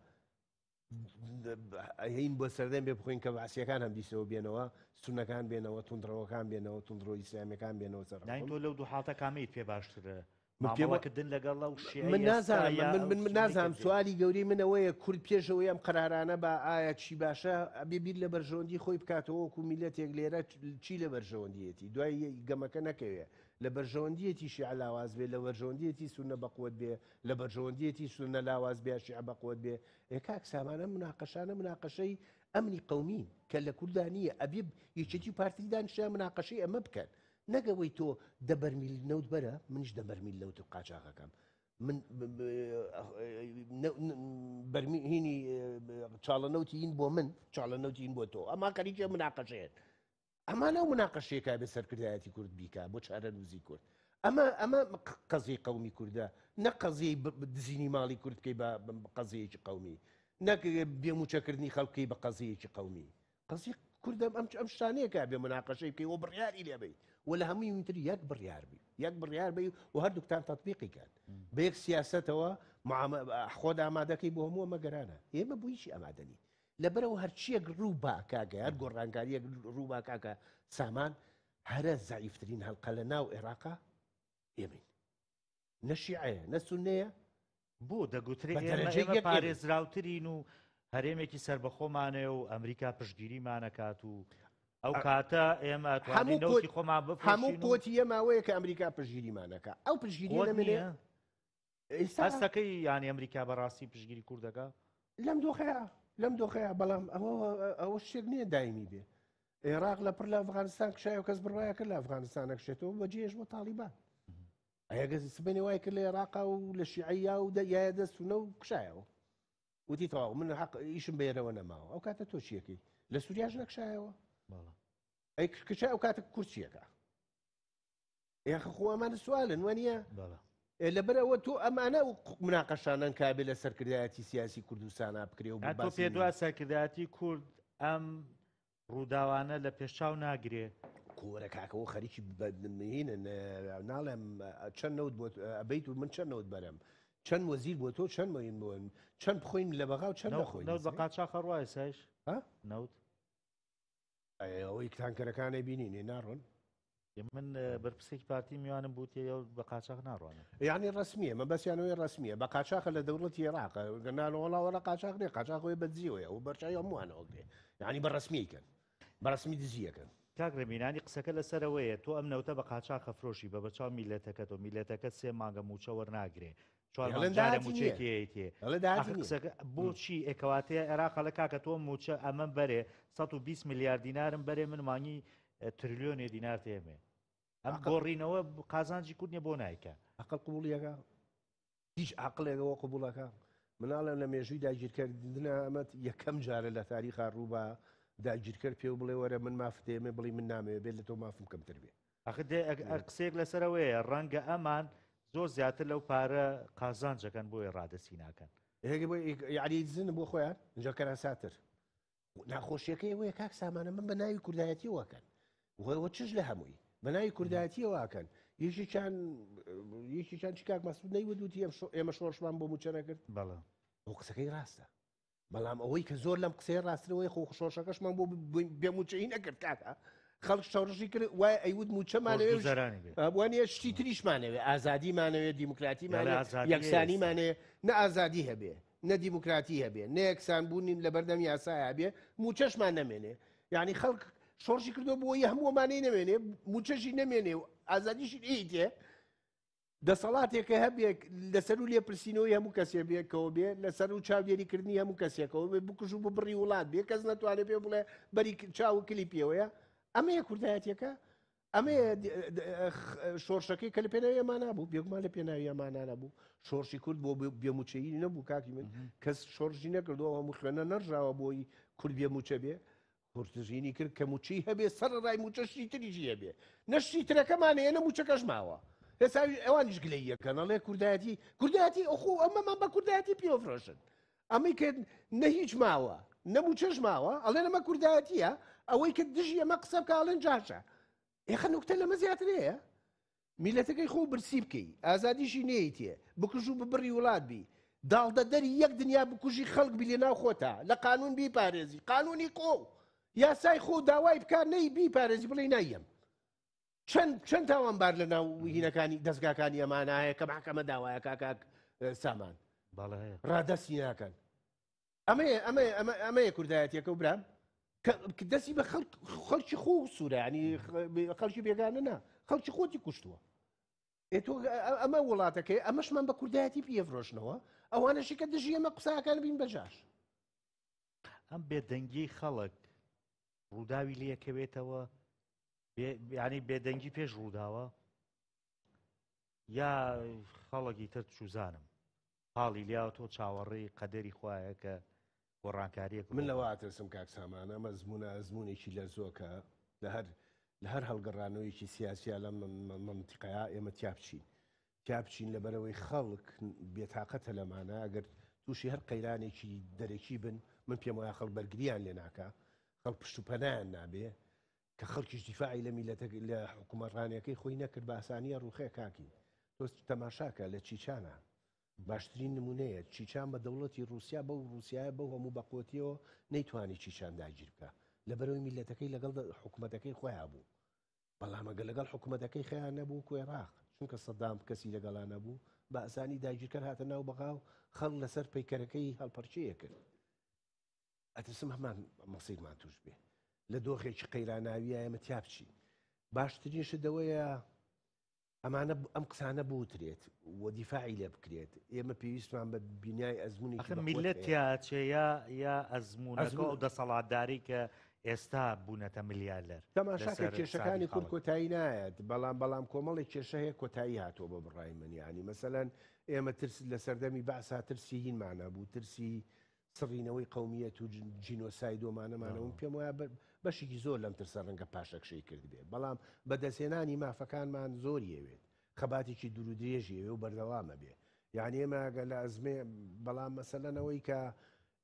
هین بۆ سەردەم بێ بخۆین کە بەعسیەکان هەم دیسەوە بێنەوە سونەکان بێنەوە توندڕەوەکان بێنەوە توندڕۆ ئیسلامیەکان بێنەوە سەر تۆ لەو دوو حاڵتە کامیت پێ باشترە مامەڵەکردن لەگەڵ ئەو شیعەی من ئێستا نازانم یا من ئەو من من سوننەی کە نازانم دێت؟ سوالی گەورەی من ئەوەیە کورد پێشەوەی ئەم قەرارانە با ئایا چی باشە ئەبێ بیر لە بەرژەوەندی خۆی بکاتەوە وەکو میلەتێک لێرە چی لە بەرژەوەندیەتی دوای گەمەکە نەکەوێ لە بەرژەوەندیەتی شیعە لاواز بێ لە بەرژەوەندیەتی سوننە بەقوەت بێ لە بەرژەوەندیەتی سوننە لاواز بێ شیعە بەقوەت بێ ئێ کاک سامان ئەم مناقەشانە مناقەشەی ئەمنی قەومین کە لە کوردا نییە ئەبێ یەکێتی و پارتی دانیشتیان مناقەشەی ئەمە بکەن نەک ئەوەی تۆ دە بەرمیل نەوت بەرە منیش دە بەرمیل نەوت قاچاغەکەم من بەرمیهینی چاڵە نەوتین بۆ من چاڵە نەوتین بۆ تۆ ئەما خەریکە مناقەشەیەن ئەمانە و مناقەشەیەکە بێ سەرکردایەتی کورد بیکا بۆ چارەنووسی کورد ئەمە ئەمە قەزی قومی کوردە نە قەزیی دزینی ماڵی کورد بکەی بە قەزیەکی قومی نەک بێموچەکردنی خەڵکی بە قەزیەکی قومی قەزی. کوردم ئەم ئەم شتانەیە کە بێ مناقەشەی بکەی و بڕیاری لێ بەی و لە هەمووی تر یەک بڕیار بی یەک بڕیار بی و هەردووکتان تەطبیقی کەن بە یەک سیاسەتەوە خۆت ئامادەکەی بۆ هەموو مەگەرانە ئێمە بۆ هیچی ئامادە نین لەبەرەوە هەرچیەک ڕوو با کاکە هەر گۆڕانکاریەک ڕوو با کاکە سامان هەرە زەعیفترین هەڵقە لە ناو عێراقا ئێمەین نە شیعەیە نە سونەیە بۆ دەگوترێ ئێمە پارێزراوترین و هەرێمێکی سەربەخۆمانەیە و ئەمریکا پشتگیریمانەکات و ئەو کاتە ئێمە هەموو نەوتی خۆمان هەموو قوتی ئێماوەیە کە ئەمریکا پشتگیریمانەکە ئەو پشتگیری نەمێنێ هەستەکەی یانی ئەمریکا بەڕاستی پشتگیری کوردەکە لەم دۆخەیە لەم دۆخەیە بەڵام ئەوە ئەوە شتێک نییە دایمی بێ عێراق لە پڕ لە ئەفغانستان کشایە و کەس بڕواە کرد لە ئەفغانستان نەکشێتەوە بەجێش بۆ تاڵیبان ئەگە سبێنێ وای کرد لە عێراقا و لە شیعەیا و یایە دەست و نە و کشایەوە وتی تەواو من حەق ئیشم بێرەوە نەماوە ئەو کاتە تۆ چیەکەی لە سووریاش نەکشایەوە ئەی کچە ئەو کاتە کورسیەکە یاخە خۆ ئەمانە سوالن وانە لەبەر ئەوە تۆ ئەمانە و مناقەشانەن کابێ لە سەرکردایەتی سیاسی کوردستانە بکرێ و تۆ پێ دوا سەرکردایەتی کورد ئەم ڕووداوانە لە پێشچاو ناگرێ. کورە کاکە ئەوە خەریکی هینن ناڵێم چەند نەوت بۆ ئەبیت و من چەند نەوت بەرم چەند وەزیر بۆ تۆ چەند مەین بۆن چەند بخۆین لە بەغا و چەند نەخۆین نەوت بە قاچاخە ڕوایە سایش نەوت ئەوەی تانکەرەکانی بینینێ ناڕۆن من بەرپرسێکی پارتی میوانم بوتێ بە قاچاخ ناڕوانە یعنی ڕسمیە مەبەستیانەوەی ڕسمیە بە قاچاخە لە دەوڵەتی عێراق نالۆڵاوەڵە قاچاخ نیە قاچاخەوەی بەدزیەوەیە و بەرچوی هەمووانەوە گرێ یعنی بە ڕسمیکەن بە ڕسمی دزیەکەن. کاک ڕێبینانی قسەکە لەسەرەوەیە تۆ ئەم نەوتە بە قاچاخ ئەفرۆشی بە بەرچاو میللەتەکەت و میللەتەکەت سێ مانگە مووچە وەرناگرێ چوار مانگ ئەڵێن جارێ داهاتی نییە. مووچەیەکی ئەیتێ ئەڵێ داهاتی ئاخر نییە. قسەکە بۆچی ئێ کەواتەیە عێراق ئەڵێ کاکە تۆ مووچە ئەمەم بەرێ 120 ملیار دینارم بەرێ من مانگی ترلیۆنێ دینار تێمێ ئەم عەقڵ گۆڕینەوە قازانجی کورد نیە بۆ نایکا عەقڵ قبوڵیەکە هیچ عەقڵێک ئەوە قبوڵەکە؟ مناڵێن لە مێژووی داگیرکردنا ئەمە یەکەم جارە لە تاریخا ڕوو بە داگیرکەر پێ و بڵێ وەرە من مافت دەیەمێ بڵی من نامەوێ بێت لە تۆ مافم کەمتر بێ. ئەخر دێ قسەیەک لەسەر ئەوەیە ڕەنگە ئەمان زۆر زیاتر لەو پارە قازانجەکەن بۆیە ڕادەستی ناکەن. یعنی دزن بۆ خۆیان اینجا کەراساتر ناخۆشیەکەی ئەوەیە کاک سامانە من بە ناوی کوردایەتیەوە کەن وە چش لە هەمووی بە ناوی کوردایەتیەوە کەن یەکێکیان یەکێکیان چی کاک مەسعود نەیوت وتی ئێمە شۆڕشمان بۆ موچە نەکرد بەڵێ ئەو قسەکەی ڕاستە بەڵام ئەوەی کە زۆر لەم قسەیە ڕاسترەوەی خۆ شۆڕشەکەشمان بۆ بێ موچەی نەکرد کاکە خەڵک شۆڕشی کرد وای ئەیوت موچەمانەوێ وانە شتی تریشمانەوێ ئازادیمانەوێ دیموکراتیمانەوێ یەکسانیمانەوێ نە ئازادی هەبێ نە دیموکراتی هەبێ نە یەکسان بوونین لە بەردەم یاسایا بێ موچەشمان نەمێنێ یعنی خەڵک شۆڕشی کردو بۆ هەموو ئەمانەی نەمێنێ موچەشی نەمێنێ و ئازادیشی ئیتێ دەسەڵاتێکە هەبێک لەسەر و لێپرسینەوەی هەموو کەسێ بێکەوە بێ لەسەر و چاودێریکردنی هەموو کەسێکەوە بێ بکوژ و ببڕی وڵات بێ کەس نەتوانێت پێ بڵێ بەری چاو و کلی پێوەیە ئەمەیە کوردایەتەکە ئەمەیە شۆڕشەکەی کە لە پێناوی ئەمانە بوو بێگومان لە پێناوی ئەمانە نەبوو شۆڕشی کورد بۆ بێموچەیی نەبوو کاکی من کەس شۆڕشی نەکردەوە هەموو خوێنە نەڕژاوە بۆی کورد بێموچە بێ کورتژینی کرد کە موچەی هەبێ سەر ڕای موچە شتی تریشی هەبێ نە شتی ترەکەمان هەیە نە موچەکەش ماوە ئێستا ئەوانیش گلەیی ئەکەن ئەڵێ کوردایەتی کوردایەتی ئەخۆ ئەمەمان بە کوردایەتی پێوەفرۆشن ئەمەی کە نە هیچ ماوە نە موچەش ماوە ئەڵێن ئەمە کوردایەتیە ئەوەی کە دژی ئەمە قسە بکە ئەڵێن جاشە ئێخە نوکتە لەمە زیاتر هەیە میلەتەکەی خۆ برسی بکەی ئازادیشی نەیتێ بکوژ و ببڕی وڵات بی داڵدە دەری یەک دنیا بکوژی خەڵک بی لە ناو خۆتا لە قانون بیپارێزی قانونی خۆ یاسای خۆ داوای بکە نەی بیپارێزی بڵێ نایەم چەند چەند تاوانبار لە ناو هینەکانی دەستگاکانی ئەمانە هەیە کە محکەمە داوایە کاکاک سامان ڕادەستی ناکەن ئەمەیە ئەمەیە ئەمە ئەمەیە کوردایەتیەکە و برام کە دەستی بە خەڵک خەڵکی خۆ سوورە ینی خەڵکی بێگانە نا خەڵکی خۆتی کوشتووە تۆ ئەمە وڵاتەکەی ئەمەشمان بە کوردایەتی پێفرۆشنەوە ئەوانەشی کە دژی ئەمە قساکان بین بەجاش ئەم بێدەنگی خەڵک ڕووداوی لەکەوێتەوە ینی بێدەنگی پێش ڕووداوە یا خەڵکی تر چوزانم پاڵی لیاوە تۆ چاوەڕێی قەدەری خوایە کە گۆڕانکاریەک من لەوە ئەترسم کاک سامان ئەم ئەزموونە ئەزموونێکی لەرزۆکە لە هەر لە هەر هەڵگەڕانەوەیەکی سیاسیە لەم مەنتیقەیە ئێمە تیا بچین تیا بچین لەبەرەوەی خەڵک بێتاقەتە لەمانە ئەگەر تووشی هەر قەیرانێکی دەرەکی بن من پێم وایە خەڵک بەرگریان لێ ناکا. خەڵک پشت و پەنایان نابێ کە خەڵکیش دیفاعی لە میلەتە لە حکومەڕانیەکەی خۆی نەکرد بە ئاسانیە ڕوخێ کاکی تۆ تەماشاکە لە چیچانە باشترین نمونەیە چیچان بە دەوڵەتی رووسیا بەو رووسایە بەو هەموو بەقوتیەوە نەیتوانی چیچان داگیر بکە لەبەرەوەی میلەتەکەی لەگەڵ حکوومەتەکەی خۆیان بوو بەڵام ئەگەر لەگەڵ حکوومەتەکەی خەیان نەبوو وەکو عێراق چونکە سەدام کەسی لەگەڵا نەبوو بە ئاسانی داگیرکەر هاتە ناو بەغا و خەڵک لەسەر پەیکەرەکەی هەڵپەرچەیە کرد ئەترسم هەمان مەسیرمان توش بێ لە دۆخێکی قەیراناویە ئێمە تیا بچین باشترین شت ئەوەیە ئەمانە ئەم قسانە بوترێت و دیفاعی لێ بکرێت ئێمە پێویستمان بە بینای ئەزمونی میلەت تیاچێ یا یا ئەزمونەکە و دەسەڵاتداری کە ئێستا بوونەتە ملیالەر تەماشاکە کێشەکانی کورد کۆتایی نایەت بەڵام بەڵام کۆمەڵی کێشە هەیە کۆتایی هاتووە بە بڕای من یانی مەسەلەن ئێمە ترس لە سەردەمی بەعسا ترسی هینمانە بوو ترسی سڕینەوەی قەومیەت و جینۆساید و ئەمانەمانەوە من پێم وایە بەشێکی زۆر لەم ترسە ڕەنگە پاشەکشەی کردبێ بەڵام بەدەستهێنانی مافەکانمان زۆری ئەوێت خەباتێکی دوور و درێژی ئەوێ و بەردەوامە بێ یعنی ئێمە ئەگەر لە ئەزمێ بەڵام مەسەلەنەوەی کە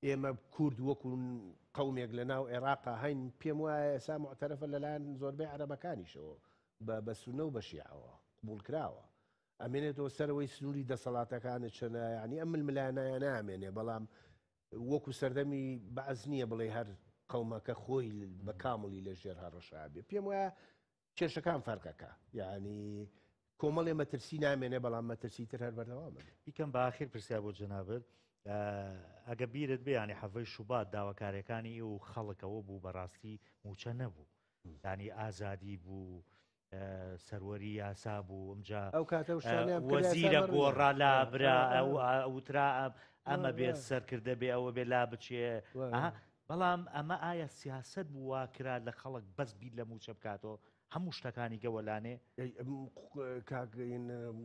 ئێمە کورد وەکو قەومێک لە ناو عێراقا هەین پێم وایە ئێسا معتەرەفە لەلایەن زۆربەی عەرەبەکانیشەوە بە سونە و بە شیعەوە قبوڵ کراوە ئەمێنێتەوە سەرەوەی سنووری دەسەڵاتەکانت چەنە یعنی ئەم ململانایە نامێنێ بەڵام وەکو سەردەمی بەعس نییە بڵێ هەر قەومەکە خۆی بە کامڵی لە ژێر هەڕەشا بێ پێم وایە کێشەکان فەرقەکە یعنی کۆمەڵێ مەترسی نامێنێ بەڵام مەترسی تر هەر بەردەوامە بیکەم بە ئاخیر پرسیار بۆ جەنابت ئەگە بیرت بێ ینی حەڤەی شوبات داواکاریەکانی و خەڵکەوە بوو بەڕاستی موچە نەبوو ینی ئازادی بوو سەروەری یاسا بوو ئەمجا ئەو کاتە وەزیرە گۆڕا لا برا ئەوترا ئەمە بێ سەرکردە بێ ئەوە بێ لا بچێ بەڵام ئەمە ئایا سیاست بوو کرا لە خەڵک بەس بیر لە موچە بکاتەوە هەموو شتەکانی گەوەلانێ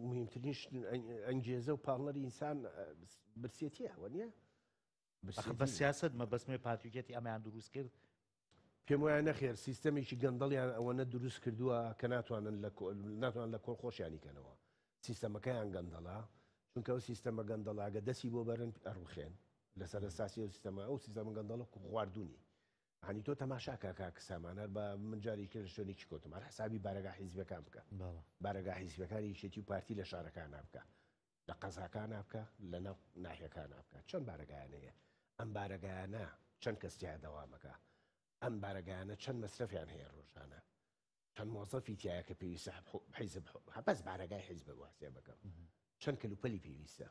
مهمترین ئەنگێزە و پاڵنەری ئینسان برسێتیە وە نییە؟ بە سیاست مەبەستمێ پارتیوکێتی ئەمەیان دروست کرد پێم وایە نەخێر سیستەمێکی گەندەڵیان ئەوەنە دروست کردووە کە ناتوانن لە ناتوان لە کۆڵ خۆشیانی کەنەوە سیستەمەکەیان گەندەڵە چونکە ئەو سیستەمە گەندەڵاگە دەسی بۆ بەرن ئەڕوخێن لەسەر ئەساسی ئەو سیستەمە ئەو سیستەمە گەندەڵە خواردونی هەنی تۆ تەماشا کە کاک سامان هەر بە من جارێکی لە شوێنێکی کەوتم هەر حسابی بارەگا حیزبەکان بکە بارەگا حیزبەکانی یەکێتی و پارتی لە شارەکان بکە لە قەزاکانا بکە لە ناو ناحیەکانا بکە چەند بارەگایان هەیە ئەم بارەگایانە چەند کەس تیا دەوامەکە ئەم بارەگایانە چەند مەسرەفیان هەیە ڕۆژانە چەند مۆزەفی تایە کە پێویستە حیزب بەس بارەگای حیزب واسێ بکەم چەند کەلوپەلی پێویستە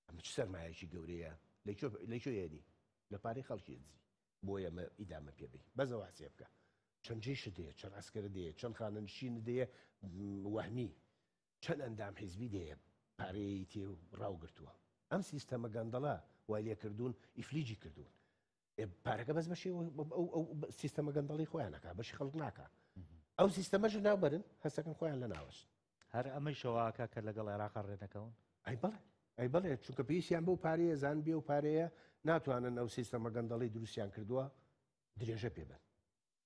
ئەمە چ سەرمایەکی گەورەیە لە کوێ یەنی لە پارەی خەڵکی دزی بۆیە مە ئیدامە پێ بی بەزەوە حسێب بکە چەند جێشت دەیە چەند عسکەرە دەیە چەند خانەنشین دەیە وەهمی چەند ئەندام حیزبی دێیە پارەیەی تێ و ڕاو گرتووە ئەم سیستەمە گەندەڵە وای لێ کردوون ئیفلیجی کردوون پارەکە بەس بەشی ئەو ئەو سیستەمە گەندەڵی خۆیان نەکا بەشی خەڵک ناکا ئەو سیستەمەش ناوبەرن هەستەکەن خۆیان لە ناوەشت هەر ئەمەی شەواکە کە لەگەڵ عێراق ڕێنەکەون ئەی بەڵێ ئەی بەڵێ چونکە پێویستیان بەو پارەیە زان بێ و پارەیە ناتوانن ئەو سیستەمە گەندەڵی دروستیان کردووە درێژە پێ بن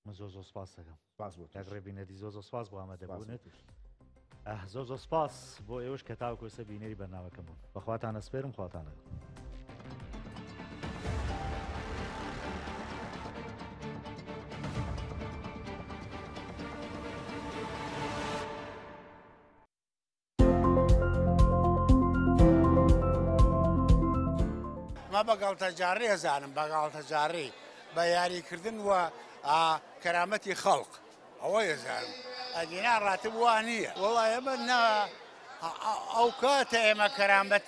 من زۆر زۆر سپاس دەکەم سپاس بۆ کاک ڕێبینەری زۆر زۆر سپاس بۆ ئامادەبوونت زۆر زۆر سپاس بۆ ئێوەش کە تاوەکو ئێستا بینەری بەرنامەکەم بوون بەخواتان ئەسپێرم خواتان لەگەڵ. مە بە گاڵتەجاڕی ئەزانم بە گاڵتەجاڕی بە یاریکردن و کەرامەتی خەڵق ئەوە ئەزانم ئەگینا ڕاتب وا نییە وەڵا ئێمە نا ئەو کاتە ئێمە کەرامەت.